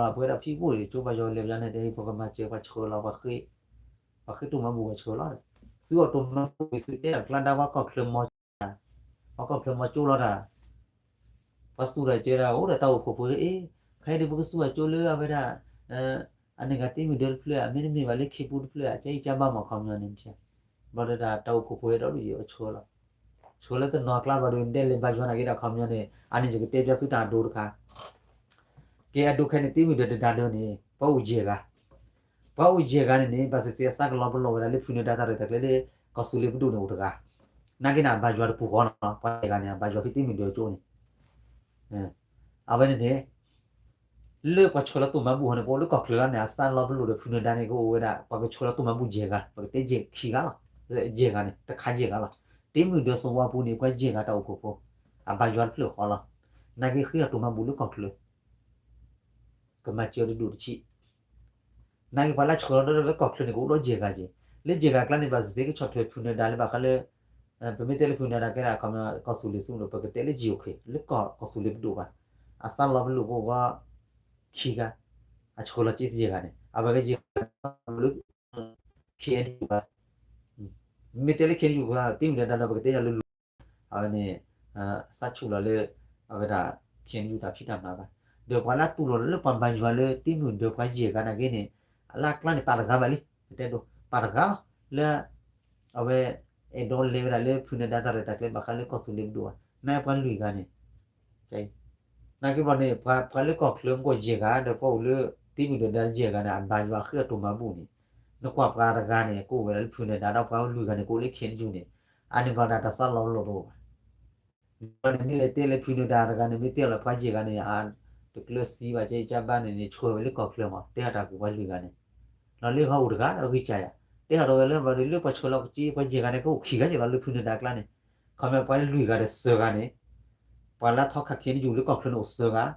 ဘျီ ပဝဲဒၣ်ဖံးဘိၣ်န့ၣ် ကၠိပှၤယီၤလဲၤဘျီန့ၣ် တဲ ပကမၤစၢၤပှၤဆှၢလီၤ ပှၤဃ့တိၢ်မၤဘူၣ်ပှၤဆှၢလီၤ သုအီၣ်တိၢ်မၤဘူၣ် သုတဲအကျါဒါ ပှၤကီၢ်ချၢမီၤကၠိလီၤတၢ် ပှၤကီၢ်ချၢမီၤကၠိလီၤတၢ် ပှၤသူၣ်တၢ်ကဲဒၣ် အိၣ်ဒီးတၢ်အိၣ်ဖှိၣ်ဖိ အ့ၣ် ခဲအံၤဒ်ပကသူၣ်အကၠိလၢအဝဲဒၣ် အန့ၣ်ဂၤတ့မုၢ်ဒၢတဖျၢၣ် မ့တမ့ၢ်ဘၣ်လၢခ့ပူတဖျၢၣ် ကဲအံၤကဘၣ်မၤခီပညီန့ၣ် ဘျီဒီးတၢ်အိၣ်ဖှိၣ်ဖိအဲၣ်ဒိးဒုးယဲၢ်ပှၤဆှၢလီၤ ဆှၢလၢတနီၤကျါဘျီဒီး ဒဲလဲၤဘါယွၤနာ်က့ဒီးခီပညီန့ၣ် အန့ၣ်ယကတဲပျီသုတၢ်အဒိတခါ ကဲအဒိခဲန့ၣ် တ့မုၢ်ဒၢတဒါဒၢန့ၣ် ပှၤအိၣ်ယဲၢ်ဂၤ ပှၤအိၣ်ယဲၢ်ဂၤန့ၣ်န့ၣ် ဘၣ်စံးစ့အစးကလီပလိာ်ဝဲဒၣ်လၢဖုနၢၤဒါတၢ်ရဲၣ်တၢ်ကျဲၤလၢ ကီၢ်သူလ့ၤပဒိၣ်န့ၣ်အိၣ်တဂၤ နာ်က့န့ၣ် အဘါယွၤတပူၤဃီလီၤ ပှၤယဲၢ်ဂၤန့ၣ် အဘါယွၤဖဲတ့မုၢ်ဒၢကၠိန့ၣ် အဝဲန့ၣ်န့ၣ် လၢပှၤဆှၢလီၤတိၢ်မၤဘူၣ်ဟီန့ၣ် ပအိၣ်လၢကီၢ်ချၢလီၤန့ၣ် အစးလီပလိာ်ဒီးဖုနၢၤဒါန့ၣ် ကအိၣ်ဝဲဒၣ် ပှၤကဆှၢလီၤတိၢ်မၤဘူၣ်ယဲၢ်ဂၤ ပကတဲယဲၢ်ခံဂၤလီၤ ယဲၢ်ဂၤန့ၣ် တခါယဲၢ်ဂၤလီၤ တ့မုၢ်ဒၢသဝီပူၤန့ၣ် ပှၤယဲၢ်ဂၤတၢ်အိၣ်ဖှိၣ်ဖိ အဘါယွၤတဖျၢၣ်ဃီလီၤ နာ်က့ဃ့ထီၣ်တိၢ်မၤဘူၣ်လၢကီၢ်ချၢ ကမၤစၢၤတဒူၣ်တဆံး နာ်က့ပှၤလၢဆှၢလီၤဒီးလၢကီၢ်ချၢန့ၣ် ကအိၣ်ဒီးယဲၢ်ဂၤက့ၤ လၢယဲၢ်ဂၤကျါန့ၣ် ဘၣ်စံးစ့ကဆီၣ်ထွဲဖုနၢၤဒါလၢဘၣ်ဃးလၢ ပမ့ၢ်တဲလၢဖုနၢၤဒါကဲဒၣ် ကီၢ်သူလ့ၤဆူၣ် ပကတဲလၢယိၤခ့ လၢကီၢ်သူလ့ၤပဒိၣ်ဘၣ် အစးလီပလိာ်ဖိဝဲ ခံဂၤ အဆှၢလီၤက့ၤယဲၢ်ဂၤန့ၣ် အဝဲကယဲၢ်ဂၤလၢ KNU ဘၣ် မ့ၢ်တဲလၢ KNU ဘၣ် တ့မုၢ်ဒၢတၢ်ဒီး ပကတဲယၤလၢ အဝဲန့ၣ် စးဆူၣ်လီၤလၢ အဝဲဒၣ် KNU တၢ်ဖံးတၢ်မၤဘၣ် ဒီးပှၤလၢတူၢ်လိာ်လၢပှၤဘါယွၤလၢတ့မုၢ်ဒၢပှၤယဲၢ်ဂၤနာ်က့န့ၣ် လၢအကျါန့ၣ် ပာ်တဂၤဘၣ်လံ, ပတဲဒိ ပာ်တဂၤလီၤ လၢ အဝဲ အဲၣ်ဒိးလဲၤဝဲဒၣ်လၢဖုနဒါတၢ်ရဲၣ်တၢ်ကျဲၤဘၣ်ဃးလၢကီၢ်သူလ့ၤပဒိၣ်ဘၣ်, နာ်ပှၤလွံၢ်ဂၤန့ၣ် နာ်က့ဘၣ်န့ၣ် ပှၤလၢကီၢ်ချၢမ့ၢ်ယဲၢ်ဂၤ ဒီးပှၤအိၣ်လၢ သံမုၢ်ဒိၣ်ဒါယဲၢ်ဂၤန့ၣ် အဘါယွၤဃ့အတိၢ်မၤဘူၣ်န့ၣ်, နကွၢ်ပှၤတဂၤန့ၣ် ကအိၣ်ဝဲဒၣ်လၢဖုနဒါဒီးပှၤလွံၢ်ဂၤန့ၣ် ကအိၣ်လၢခဲနယူၢ်န့ၣ်, အန့ၣ်ဘျီဒၣ်တၢ်သးလီၤပလိာ်တအိၣ်ဘၣ် ဒီးန့ၣ်မ့ၢ်လဲၤတဲလၢဖုနဒါတဂၤန့ၣ် မ့ၢ်တဲလီၤပှၤယဲၢ်ဂၤန့ၣ် တကျၢၤသံဘၣ် ကကဘၣ်န့ၣ်န့ၣ် ဆှၢဝဲလၢကီၢ်ချၢမး တဲဟးတၢ်ကွံာ်ပှၤလွံၢ်ဂၤန့ၣ်, လီၤလၢဟီၣ်အိၣ်တဂၤဒီးဂံၢ်စၢ်ယၤ, တဲဟးဒီးဝဲလၢဘၣ်ဒီးလၢပှၤဆှၢလီၤက့ၤပှၤယဲၢ်ဂၤန့ၣ် ကအိၣ်ခံဂၤက့ၤလီၤလၢဖုနဒါကျါန့ၣ်, ခီမ့ၢ်ပှၤလွံၢ်ဂၤဒီးသၢဂၤန့ၣ်, ပှၤလၢထီၣ်ခးခဲနယူၢ်လၢကီၢ်ချၢန့ၣ်အိၣ်သၢဂၤ,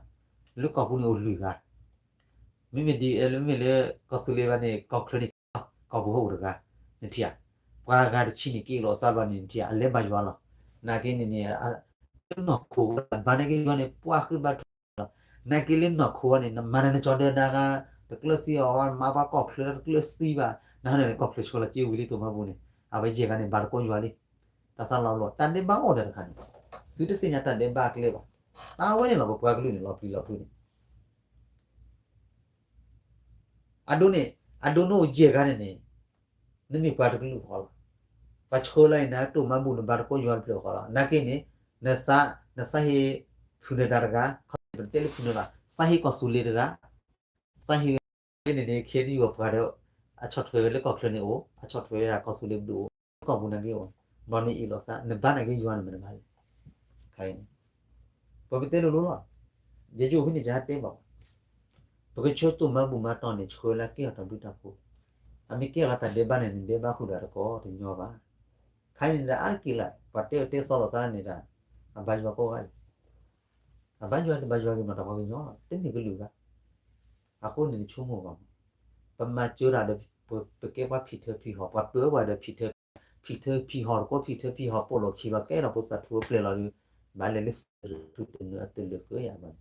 လၢကီၢ်ပူၤန့ၣ်အိၣ်လွံၢ်ဂၤ မ့မ့ၢ်ဒ်အမ့ၢ်လၢ ကီၢ်သူလ့ၤဘၣ်န့ၣ် ကီၢ်ချၢန့ၣ် ကီၢ်ပူၤဟီၣ်အိၣ်တဂၤ, နထံၣ်ဧါ, ပှၤဂၤတဆံန့ၣ်က့ၤလီၤအသးဘၣ်န့ၣ် နထံၣ်ဧါ အလဲၤဘါယွၤလီၤ, နာ်က့န့ၣ်န့ၣ် လၢနီၢ်ခိဝဲဘၣ်နာ်က့ယွၤန့ၣ် ပှၤဃ့ဘါထုကဖၣ်လီၤ, နာ်က့လၢနီၢ်ခိဝဲန့ၣ် နမၤနၤနကၠီၤဒၢနၤဂၤ, တကျၢၤသံအီၤ မၤပှၤကီၢ်ချၢတကျၢၤသံဘၣ်, နဟါန့ၣ်န့ၣ် ကီၢ်ချၢဆှၢလီၤက့ၤဝံၤလံတိၢ်မၤဘူၣ်န့ၣ်, အဝဲယဲၢ်ဂၤန့ၣ် ဘါသကိးယွၤလံ, တၢ်သးလီၤပလိာ် တၢ်ဒဲးဘးအိၣ်ဒီးတခါန့ၣ်, သုတသ့ၣ်ညါတၢ်ဒဲးဘးအကျဲဘၣ်, တၢ်ဝဲန့ၣ်လီၤ ပပှၤကလုာ်န့ၣ် လီၤပျံၤလီၤဖုးန့ၣ် အဒိန့ၣ်, အဒိနအိၣ်ယဲၢ်ဂၤန့ၣ်န့ၣ်, နမ့ၢ်ပှၤတကလုာ်ဃီလီၤ, ပှၤဆှၢလီၤအံၤနၤတိၢ်မၤဘူၣ်နဘါသကိးယွၤတဖျၢၣ်ဃီလီၤ, နာ်က့န့ၣ်, နသးဟ့ ဖုနဒါတဂၤ, ခီပတဲလၢဖုနဒါ, သးဟ့ကီၢ်သူလ့ၤတဂၤ, သးဟ့ဝဲ န့ၣ်န့ၣ် ခဲနယူၢ်အပှၤဒီး အဆီၣ်ထွဲဝဲလၢကီၢ်ချၢန့ၣ်အိၣ်, အဆီၣ်ထွဲဝဲဒၣ်ကီၢ်သူလ့ၤပဒိၣ်အိၣ်, ကီၢ်ပူၤနာ်က့အိၣ်, ဘျီန့ၣ်အ့ၣ်လိာ်သး နဘါနာ်က့ယွၤန့ၣ်မ့ၢ်နဘါလဲၣ်, ပကတဲလိၤလိၤလီၤ, ယယိၣ်ဖဲန့ၣ်ယဟဲတဲဘၣ်, ပကဆှၢတိၢ်မၤဘူၣ်မၤတီၢ်န့ၣ် ဆှၢလၢကဲထီၣ်တၢ်ဘျုးတၢ်ဖှိၣ်, အမ့ၢ်ကဲထီၣ်လၢတၢ်ဒဲးဘးန့ၣ် နဒဲးဘးဃုာ်ဒီးတကီၢ်တညီဘၣ်, ခါအံၤန့ၣ်ဒီးအါတက့ၢ်လၢ ပှၤတဲအၢတဲသီလိာ်သးန့ၣ်ဒီး အဘါယွၤကိးဂၤလံ အဘါယွၤတဘါယွၤက့ၤနီၢ်တၢ်ပှၤကညီလီၤ တမ့ၢ်ကလုာ်ဘၣ်, အဃိန့ၣ်နဆိကမိၣ်ဘၣ်မး, ပမၤစၢၤတၢ်ဒီး ပကဲပှၤဖံးထၢဖံးဟီၣ် ပှၤပၢပှၤဒီး ဖံးထၢဖံးဟီၣ်ပိာ်လိာ်ခံဘၣ် ကဲထီၣ်ဖိသၣ်ထူအပျဲၢ်လီၤဒီး ဘၣ်လဲၤလၢ ထူတနုၤအတလၢာ်ဃၢယၤဘၣ်န့ၣ်,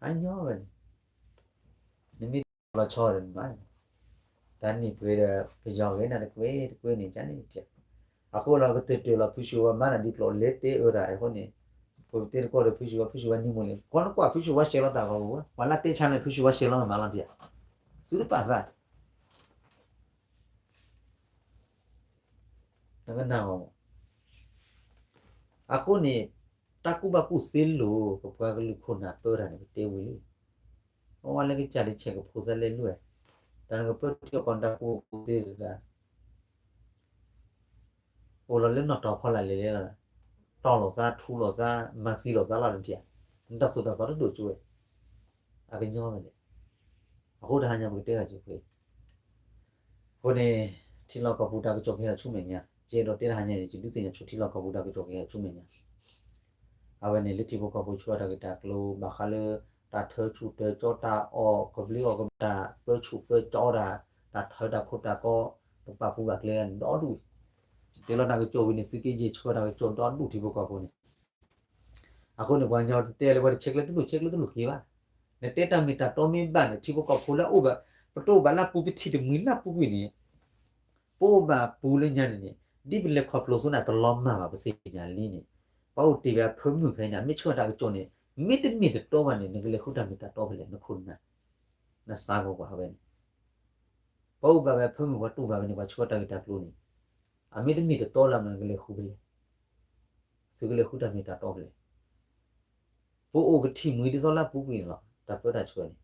အညီဝဲန့ၣ် နမ့ၢ်လီၤဆီဒီးနဘၣ်, တၢ်နံၣ်ပှဲၤဒီး ပယီၤဂ့ၤနၤတကွဲတကွဲန့ၣ် ကန့ၣ် အဃိလီၤကတၢၢ်တၢၢ်လီၤ ဖုဆူၣ်ဝါမၤနၤဒ်ကျိာ်လဲၤတဲအၢတၢ်အဃိန့ၣ်, ပတဲတကီၢ်ဒီးဖုဆူၣ်ဝါ ဖုဆူၣ်ဝါနံၤမိၢ်လံ ကွၢ်နကွၢ်ဖုဆူၣ်ဝါရှဲလီၤတၢ်ဂီၤပူၤဝဲ ပှၤလၢတဲဆါန့ၣ် ဖုဆူၣ်ဝါရှဲလီၤမၤလီၤတံၢ်ဧါ, သုတပာ်သး နကနၣ်ဂီၤမး, အဃိန့ၣ်, တၢ်ကူၣ်ဘၣ်ကူၣ်သ့လိၤ ပပှၤကလုာ်ခိၣ်နၢ်ပၢတၢ်န့ၣ် ပတဲဝံၤလံ, အဝဲလၢကစၢ်ဒ်ဆဲးကဖိးသးလဲၤလွဲၢ်, တၢ်နကပၢထံအီၣ်ကီၢ်တၢ်ကူၣ်ဘၣ်ကူၣ်သ့တဂၤ အိၣ်လီၤလၢနီၢ်တီၢ်ဖီလာ်လဲၤလဲၤလီၤ, တီၢ်လိာ်သးထူလိာ်သး မၤသံလိာ်သးလီၤတံၢ်ဧါ, နတၢ်သိၣ်တၢ်သီတဒိၣ်ကၠိဝဲ, အကညီဝဲလဲၣ်, အဃိတဟါညါပကတဲဂၤက့ၤဖဲ အဃိန့ၣ်, ထံလီၢ်ကီၢ်ပူၤတၢ်ကစီၣ်ကဟဲဆူမဲာ်ညါ, ယအဲၣ်ဒိးတဲတဟါညါန့ၣ် ယဒုးသ့ၣ်ညါဆိထံလီၢ်ကီၢ်ပူၤတၢ်ကစီၣ်ကဟဲဆူမဲာ်ညါ, အဝဲန့ၣ်လၢထံဖိကီၢ်ဖိဆှၢတၢ်ဂ့ၢ်တၢ်ကျိၤ ဘၣ်ဃးလၢ တၢ်ထၢဆူၣ်ထၢကၠီတၢ်အီၣ်ကဘျံးအီၣ်ကဘျၣ် တၢ်ပၢဆူၣ်ပၢကၠီတၢ် တၢ်ထၢတၢ်ခိတၢ်ကီ တပာ်ပူၤဘၣ်ကျဲဒၣ်န့ၣ်ဒီဒူၣ်, ယတဲလီၤတၢ်ကစီၣ်ဝံၤန့ၣ် သုးက့ယဲၢ်ဆှၢတၢ်ကစီၣ်ဒီဒူၣ်ထံဖိကီၢ်ဖိန့ၣ် အဃိန့ၣ် ပှၤကညီတတဲလၢပှၤတဆဲးကျၢတလိၣ် ဆဲးကျၢတလိၣ်က့ၤဘၣ်, နတဲတၢ်မ့ၢ်တၢ်တီမ့ၢ်ဘၣ်န့ၣ် ထံဖိကီၢ်ဖိလၢအအိၣ်ဘၣ်, ပတအိၣ်ဘၣ်လၢပူၤ ပထံၣ်တမှံၤလၢပူၤကွံာ်န့ၣ်, ပအိၣ်ဘၣ်ပူၤလၢညါန့ၣ်န့ၣ် ဒ်ပလဲၤခီဖျိအသိးန့ၣ် အတလီၤမၢ်ဘၣ် ပသ့ၣ်ညါလံန့ၣ်, ပှၤအိၣ်တ့ၢ်ဝဲအဖၢမုၢ်ခဲအံၤန့ၣ် အမ့ၢ်ဆှၢတၢ်ကစီၣ်န့ၣ် မ့ၢ်တမ့ၢ်တတီဘၣ်န့ၣ် နကလဲၤဃုတၢ်မ့ၢ်တၢ်တီဖဲလဲၣ် နခိၣ်နၢ်, နသးဂီၤကွၢ်ဝဲန့ၣ် ပှၤအိၣ်ဘၣ်ဝဲအဖၢမုၢ် ပှၤတူၢ်ဘၣ်ဝဲန့ၣ် ပှၤဆှၢတၢ်ဂ့ၢ်တၢ်ကျိၤန့ၣ်, အမ့ၢ်တမ့ၢ်တတီလၢ နကလဲၤဃုဖဲလဲၣ်, သုကလဲၤဃုတၢ်မ့ၢ်တၢ်တီဖဲလဲၣ်, ပအိၣ်ပထံၣ်မှံဒ်သိးလၢအပူၤကွံာ်န့ၣ်လီၤ တၢ်ပၢတၢ်ဆှၢန့ၣ်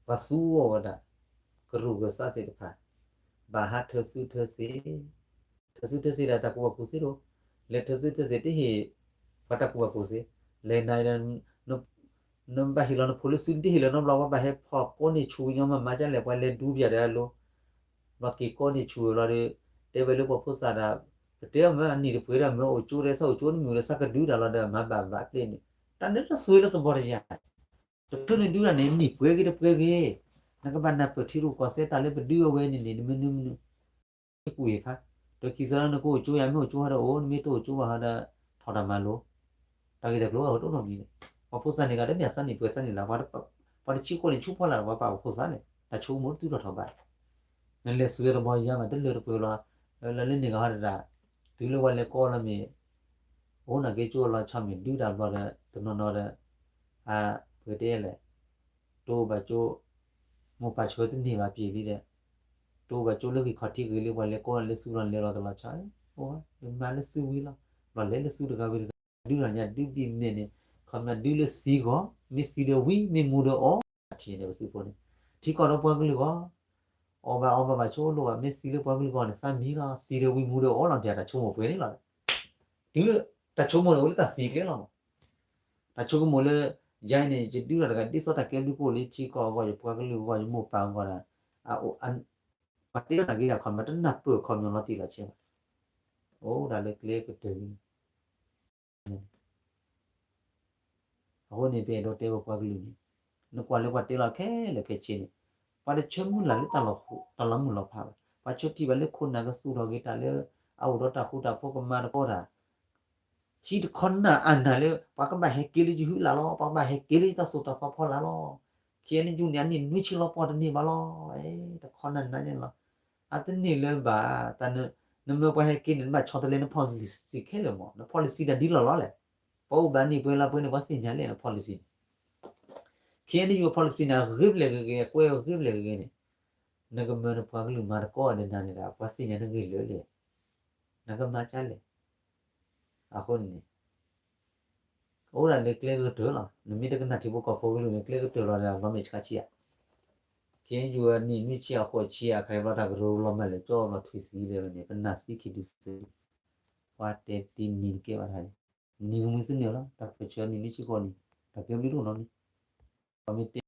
ပှၤသူအီၤဝဲဒၣ် ကရူၢ်ကစၢ်သ့ၣ်တဖၣ် ဘၣ်ဟးထၢသုထၢသ့, ထၢသုထၢသ့ဒၣ်တၢ်ကူၣ်ဘၣ်ကူၣ်သ့ဒီး, လဲၤထၢသုထၢသ့တဟ့ၣ် ပှၤတၢ်ကူၣ်ဘၣ်ကူၣ်သ့, လဲၤနၤဒီး နဘၣ်ဟ့ၣ်လီၤနဖိလၢသု နတဟ့ၣ်လီၤနီတဘျီ ပှၤဘၣ်ဟဲဖီၣ်ကိးန့ၢ်ဆူၣ်ကညီမၤမၤဒ်လဲၣ် ပှၤလဲၤဒူပၠးဒီးအလိၤ, ဘျီက့ၤကိးန့ၢ်ဆူၣ်ဝဲဘျီဒီး တဲဝဲလၢပှၤဖိသၣ်ဒီး ပတဲအီၤမ့ၢ်အနံၣ်တပှဲၤဒီးမ့ၢ်အိၣ်ကၠိဒီး သးအိၣ်ကၠိနမုၢ်ဒီး သးကဒုတၢ်လီၤဒီး မၤဘၣ်ဘၣ်ပျဲန့ၣ်, တၢ်န့ၣ်တသွဲလၢသဘီတယၤ တချုးနဒုတၢ်န့ၣ် နံၣ်ပှဲၤဂ့ၤတပှဲၤဂ့ၤ, နကဘၣ်နၢ်ပၢၢ်ထံရူၢ်ကီၢ်သဲးတၢ်လၢပဒုအဝဲန့ၣ်န့ၣ် နမ့ၢ်နုၤမနုၤ ကူၣ်အံၤဖး, ဒီးခံသီလၢနကအိၣ်ကၠိယၤ မ့ၢ်အိၣ်ကၠိဟီဒီးအိၣ် နမ့ၢ်တအိၣ်ကၠိဘၣ်ဟီဒီး ထီၣ်တၢ်မၤလိ, တၢ်ဂ့ၢ်တၢ်ကျိၤအဂီၢ်တအိၣ်နီတမံၤန့ၣ်, ပှၤဖိသၣ်န့ၣ်ဂၤတမ့ၢ်အသးနံၣ်ပှဲၤသးနံၣ်လါ, ပှၤတဆံဃိးန့ၣ် ဆူဖီလာ်ဒီးပှၤပာ်ပှၤဖိသၣ်န့ၣ် တၢ်ဆိကမိၣ်တတုၤထီၣ်ထီၣ်ဘၣ် နလဲၤသုးဝဲတဘီယၤမး တလၢတပှဲၤလီၤ, လၢလၢန့ၣ်ကဟီတဒၣ်, တုၤလၢပှၤလဲၤကိးလီၤမ့ၢ်, အိၣ်နာ်က့ကၠိလီၤဆီမ့ၢ်ဒုတၢ်ဘျီဒီး တနီၤနီၤဒီး, ပကတဲလဲၣ်, တိဘၣ်ကၠိ, မိၢ်ပၢ်ဆှၢတန့ၢ်ဘၣ်ပျံၤလံဒီး, တအိၣ်ဘၣ်ကၠိလၢဂံၢ်ခီၣ်ထံးဂ့ၤလံ ပှၤလဲၤကိးလၢဆူလီၤလဲၤလီၤတလီၤဆီ, ယမၤလၢဆူဝံၤလီၤ, လီၤလဲၤလၢဆူတဂၤဝံၤတဂၤ, ဒုးတၢ်ညါဒုးဘံၣ်မဲာ်န့ၣ်, ခီပညီဒုးလၢသံဂီၢ်, မ့ၢ်သံဒီးဝံၤ မ့ၢ်မူဒီးအီၣ်, ထံၣ်န့ၣ်ပသုးဖိန့ၣ်, ထံကီၢ်ဒီးပှၤကလုာ်ဂီၢ်, အီၣ်ဘၣ်အီဘၣ်ဘၣ်ဆိလိၣ်ဘၣ် မ့ၢ်သံလၢပှၤကလုာ်ဂီၢ်န့ၣ် သးမံလီၤ, သံဒီးဝံၤမူဒီးအီၣ်လီၤ ဒ်တၢ်ဆိကမိၣ်ပှဲၤန့ၣ်လီၤ, တုၤလၢ, တၢ်ဆိကမိၣ်န့ၣ်အိၣ်လၢတၢ်သံကျဲလီၤမး တၢ်ဆိကမိၣ်လၢ, ယၤအံၤန့ၣ် ယဒုးတၢ်တဂၤဒ်သိးတၢ်ကဲဘျုးကအိၣ်လၢထံကီၢ်အဂီၢ် ယပှၤကလုာ်အဂီၢ် ယမိၢ်ပၢ်အဂီၢ်ဒၣ်, ပှၤတဲတၢ်ဂ့ၢ်ဒၣ်ခီမီ တနၢ်ပၢၢ်ခီပညီလီၤတံၢ်လီၤဆဲးဘၣ်, အိၣ်ဒၣ်လၢကျဲကတၢၢ်လံ အဃိန့ၣ် ပအဲၣ်ဒိးတဲဝဲပှၤကလုာ်န့ၣ်, နကွၢ်လၢပှၤတဲလီၤခဲလၢာ်ခဲဆ့န့ၣ်, ပှၤတဆၢမုၢ်လၢ်လၢတၢ်လီၤမုၢ်လီၤဖးဘၣ်, ပှၤဆၢထံၣ်ဘၣ်လၢခိၣ်နၢ်ကသူၣ်ထီၣ်က့ၤတၢ်လၢ, အအိၣ်ဒီးတၢ်ဃူတၢ်ဖိးကမၤသကိးတၢ် ဟံးတခီနၢ်အနၢ်လၢ ပှၤကဘၣ်ဟဲက့ၤလၢယဟုလၢ်လီၤ, ပှၤကဘၣ်ဟဲက့ၤလၢယတၢ်သိၣ်တၢ်သီဖီလာ်လီၤ, KNU န့ၣ် အနံၣ်နွံဆံလီၤပှီၢ်တန့ၢ်ဘၣ်လီၤ, တခီနၢ်နၢ်န့ၣ်လီၤ, အတန့ၢ်လၢၤဘၣ်, နမၢပှၤဟဲက့ၤန့ၣ် နဘၣ်ဆီတလဲန policy ခဲလၢာ်မး, န policy ဒၣ်ဒ်လီၢ်လီၤလဲၣ်, ပှၤအိၣ်ဘၣ်နံၣ်ပှဲၤလါပှဲၤန့ၣ် ပှၤသ့ၣ်ညါလဲၣ်န policy န့ၣ်, KNU policy န့ၣ် အဂ့ၤဖျဲၣ်ဂ့ၤဂ့ၤ အကွဲးအဂ့ၤဖျဲၣ်ဂ့ၤဂ့ၤန့ၣ်, နကမၢနပှၤကလုာ်မၤသကိးဒီးနၤန့ၣ်ဒီး ပှၤသ့ၣ်ညါနဂ့ၢ်လၢာ်လံ, နကမၤဒ်လဲၣ်, အဃိန့ၣ်န့ၣ် အိၣ်ဒၣ်လၢကျဲကတၢၢ်လီၤ, နမ့ၢ်တကနၣ်ထံဖိကီၢ်ဖိကလုာ်န့ၣ် ကျဲကတၢၢ်လီၤဒီးလီၤမဲာ်ဆှးဆံးဧါ, KNU အနံၣ်နွံဆံအဃိးဆံအခါအံၤဘျီ တၢ်ကရၢကရိလီၤမၢ်လၢာ်ကၠီလီၤထွံၣ်သံလဲၣ်န့ၣ် ပနၢ်သံခံဒုစ့, ပှၤတဲတ့ၢ်နံၤတကဲဘၣ်တၢ်န့ၣ်, နံၤကမုၢ်သန့ၣ်လီၤ တၢ်ပၢၢ်ဆၢနံၣ်နွံဆံဃိးနံၣ်, တၢ်ကဲဘျုးတအိၣ်နီတမံၤ, ပှၤမ့ၢ်တဲ